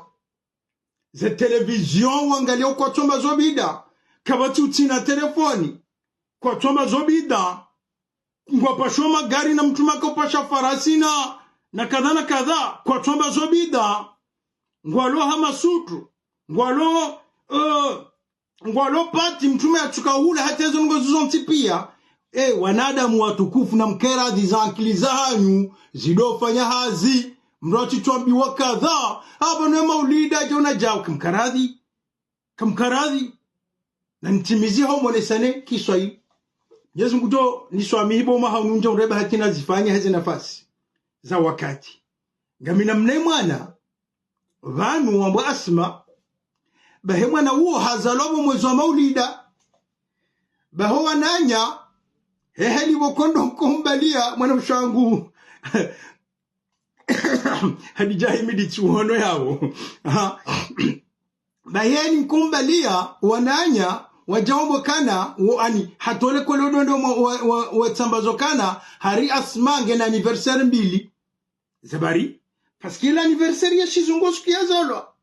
Ze télévision wangalia kwatsomba zo bid'a. Kapvatsi utsina telefoni. Kwatsomba zo bid'a. Ngwapasho magari na mtrume haka upasha farasi na, na kadha na kadha. Kwatsomba zo bid'a. Ngwalo ha masutu. Ngwalo, eh, ngwalo pati mtrume yatsuka hula hata ezo ndrongo zontsi pia. Eh, wanadamu watukufu na mkeradhi za ankili zahanyu, zidofanya hazi, mdru atsi twambiwa kadha, hapvo ne maulida djauna djao, kamkaradhi, kamkaradhi, na nitimizi hau monesane kiswayi. Mwenyezi Mungu djo niswamihi bo maha unu ndja ureba haki nazifanya heze nafasi za wakati. Ngamina mna mwana, pvanu wambwa Asma, bahe mwana uwo hazalwa pvo mwezi wa maulida, baho wananya, hehe ni pvo kondo nkumbalia mwana mshangu. Hadidja Himidi tsuhono yawo. Aha. Bahe ni nkumbalia wananya, wadja wambo kana, wo ani, hatole kole udondo wa, wa, wa, wa tsambazo kana, hari Asma ngena anniversaire mbili. Zabari, parce que l'anniversaire ya shizungu siku yazalwa.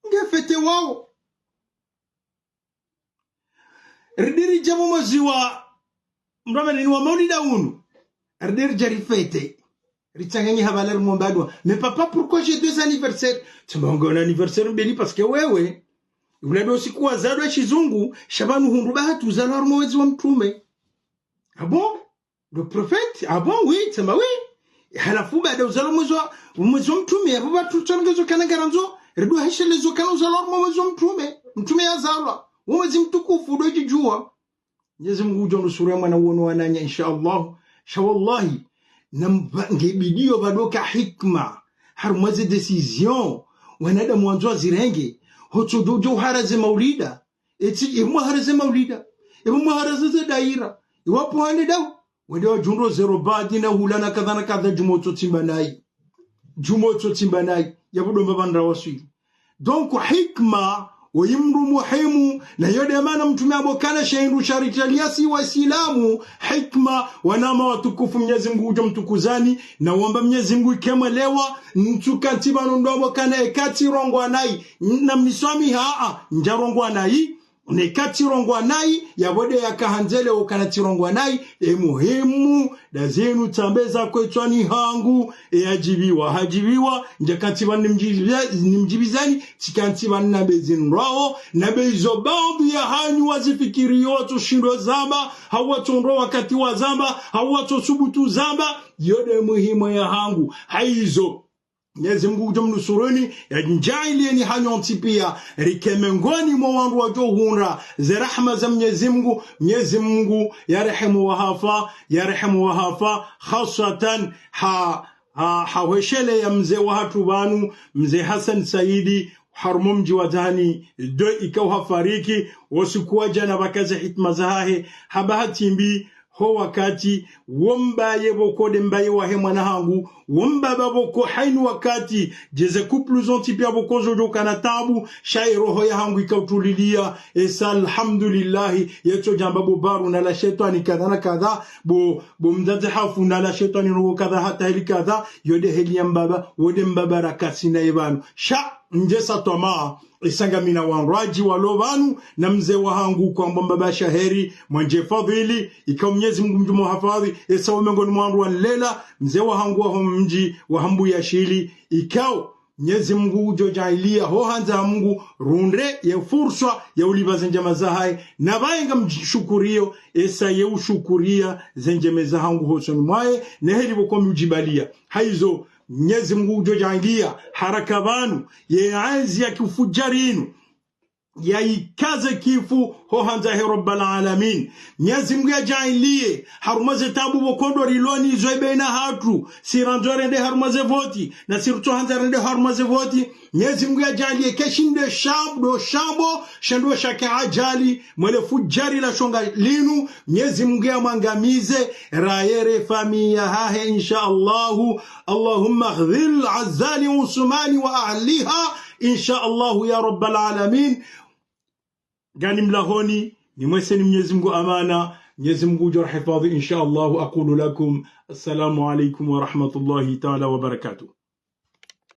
Nge fête wawo. Ridiri dja pvo mwezi wa, mramani ni wa maulida unu. Ridiri dja rifête. Ritsanganyiha pvala rimomba dua. Mais papa, pourquoi j'ai deux anniversaires? Tsamba wanga una anniversaire mbili parce que wewe, ula ndo siku wazalwa shizungu, sha pvanu hundru bahatru uzalwa harumwa mwezi wa mtrume. Ah bon? Le prophète, ah bon, oui, tsamba oui. Halafu baada uzalwa mwezi wa, mwezi wa mtrume, yapvo pvatsu tsongezo kana ngarandzo, rido hesheleza kana uzalwa harumwa mwezi wa mtrume, mtrume yazalwa, wo mwezi mtukufu udo djidjuwa. Mnyezi Mungu udjo nusuru ye mwana wono wananya, insha Allah. Sha wallahi, na mba-, nge bidiyo pvadoka hikma, harumwa ze décision, wanadamu wandzo wazirenge, hotso djo djo uhara ze maulida, etsi, emwa hara ze maulida, emwa hara ze ze daira, ewapvo hane dau, wende wadjundro zero badi na hula na kadha na kadha, djumotso tsimba nayi. Djumotso tsimba nayi, yapvo ndo mbapvi ndra waswili. Donc, hikma, oyi mndru muhimu, na yo nde mana mtrume hamba kana she hindru sha ritaliya si wasilamu, hikma, wananya watukufu Mnyezi Mungu udjo mtukuzani, na wamba Mnyezi Mungu ike mwelewa, ntsu kantsi pvanu ndo hamba kana eka tsirongowa nayi, na mniswamihi, aa, ndjarongowa nayi, neka tsirongowa nayi, yapvo nde yaka handzele okana tsirongowa nayi, e muhimu, nda zinu tsambe za kwetswani hangu, e yadjibiwa, hadjibiwa, ndja kantsi pvanu nimdjibiza-, nimdjibizani, tsi kantsi pvanu nambe zinu ndrwawo, nambe izo baadhwi ya hanyu wazifikiriyo watso shindo zamba, hau watso ndro wakati wazamba, hau watso subutu zamba, yo nde muhimu ya hangu. Hayizo, Mnyezi Mungu udjo mnusuruni, yadjaanliyeni hanyu ntsi piya, rike mengoni mwa wandru wadjo hundra ze rahma za Mnyezi Mungu, Mnyezi Mungu yarehemu wahafa, yarehemu wahafa, khaswatan ha, ha, ha hwesheleya mze wahatru pvanu, mze Hassan Saidi, harumwa mdji wa Dzahani, ndo ikao hafariki, wo usiku wa djana pvwaka ze hitma zahahe, ha bahati mbi, ho wakati, wo mbaye pvoko nde mbaye wahe mwana hangu, wo mbaba pvoko hayina wakati, djeze couple zontsi piya pvoko zodjo kana tabu, sha ye roho ya hangu ika utuliliya, esa alhamdulillahi, yetso djamba bo baru na la shetwani kadha na kadha, bo, bo mdzadze hafu na la shetwani no kadha hata heli kadha, yo nde heli ya mbaba, wo nde mbaba rakasina ye pvanu. Sha, ndjesa twamaa, esa ngamina wandru wadji walo pvanu, na mze wahangu kwambwa mbaba Shaheri, mwendje fadhili, ikao Mnyezi Mungu mdjumo hafadhi, esa wo mengoni mwa wandru wanlela, mze wahangu waho mdji, wa Hambu ya Shili, ikao, Mnyezi Mungu udjo djaanliya, ho handza ha Mungu, rundre ye furswa, ya ulipva ze ndjema zahahe, na pvaye ngamdjishukuriyo, esa ye ushukuriya, ze ndjema zahangu hosoni mwahe, ne heli pvoko mi udjibaliya. Hayizo, Mnyezi Mungu udjo djaanliya, haraka pvanu, ye anzi ya kifudjari inu, yayikaze kifu ho handza he Rabbal Alamin. Mnyezi Mungu yadjaanliye, harumwa ze tabu pvoko ndo rilo nazo baina hatru, si randzo rende harumwa ze voti, na si rutso handza rende harumwa ze voti. Mnyezi Mungu yadjaanliye ke shinde shab-, ndo shambo, shendo shake ajali, mwele fudjari la shonga linu, Mnyezi Mungu yamwangamize, raye ne famiyi yahahe, insha Allahu. اللهم اخذل عزال عثمان وأهلها إن شاء الله يا رب العالمين. Ngani mlahoni, nimweseni Mnyezi Mungu amana, Mnyezi Mungu udjo rahifadhi, insha Allahu. أقول لكم السلام عليكم ورحمة الله تعالى وبركاته.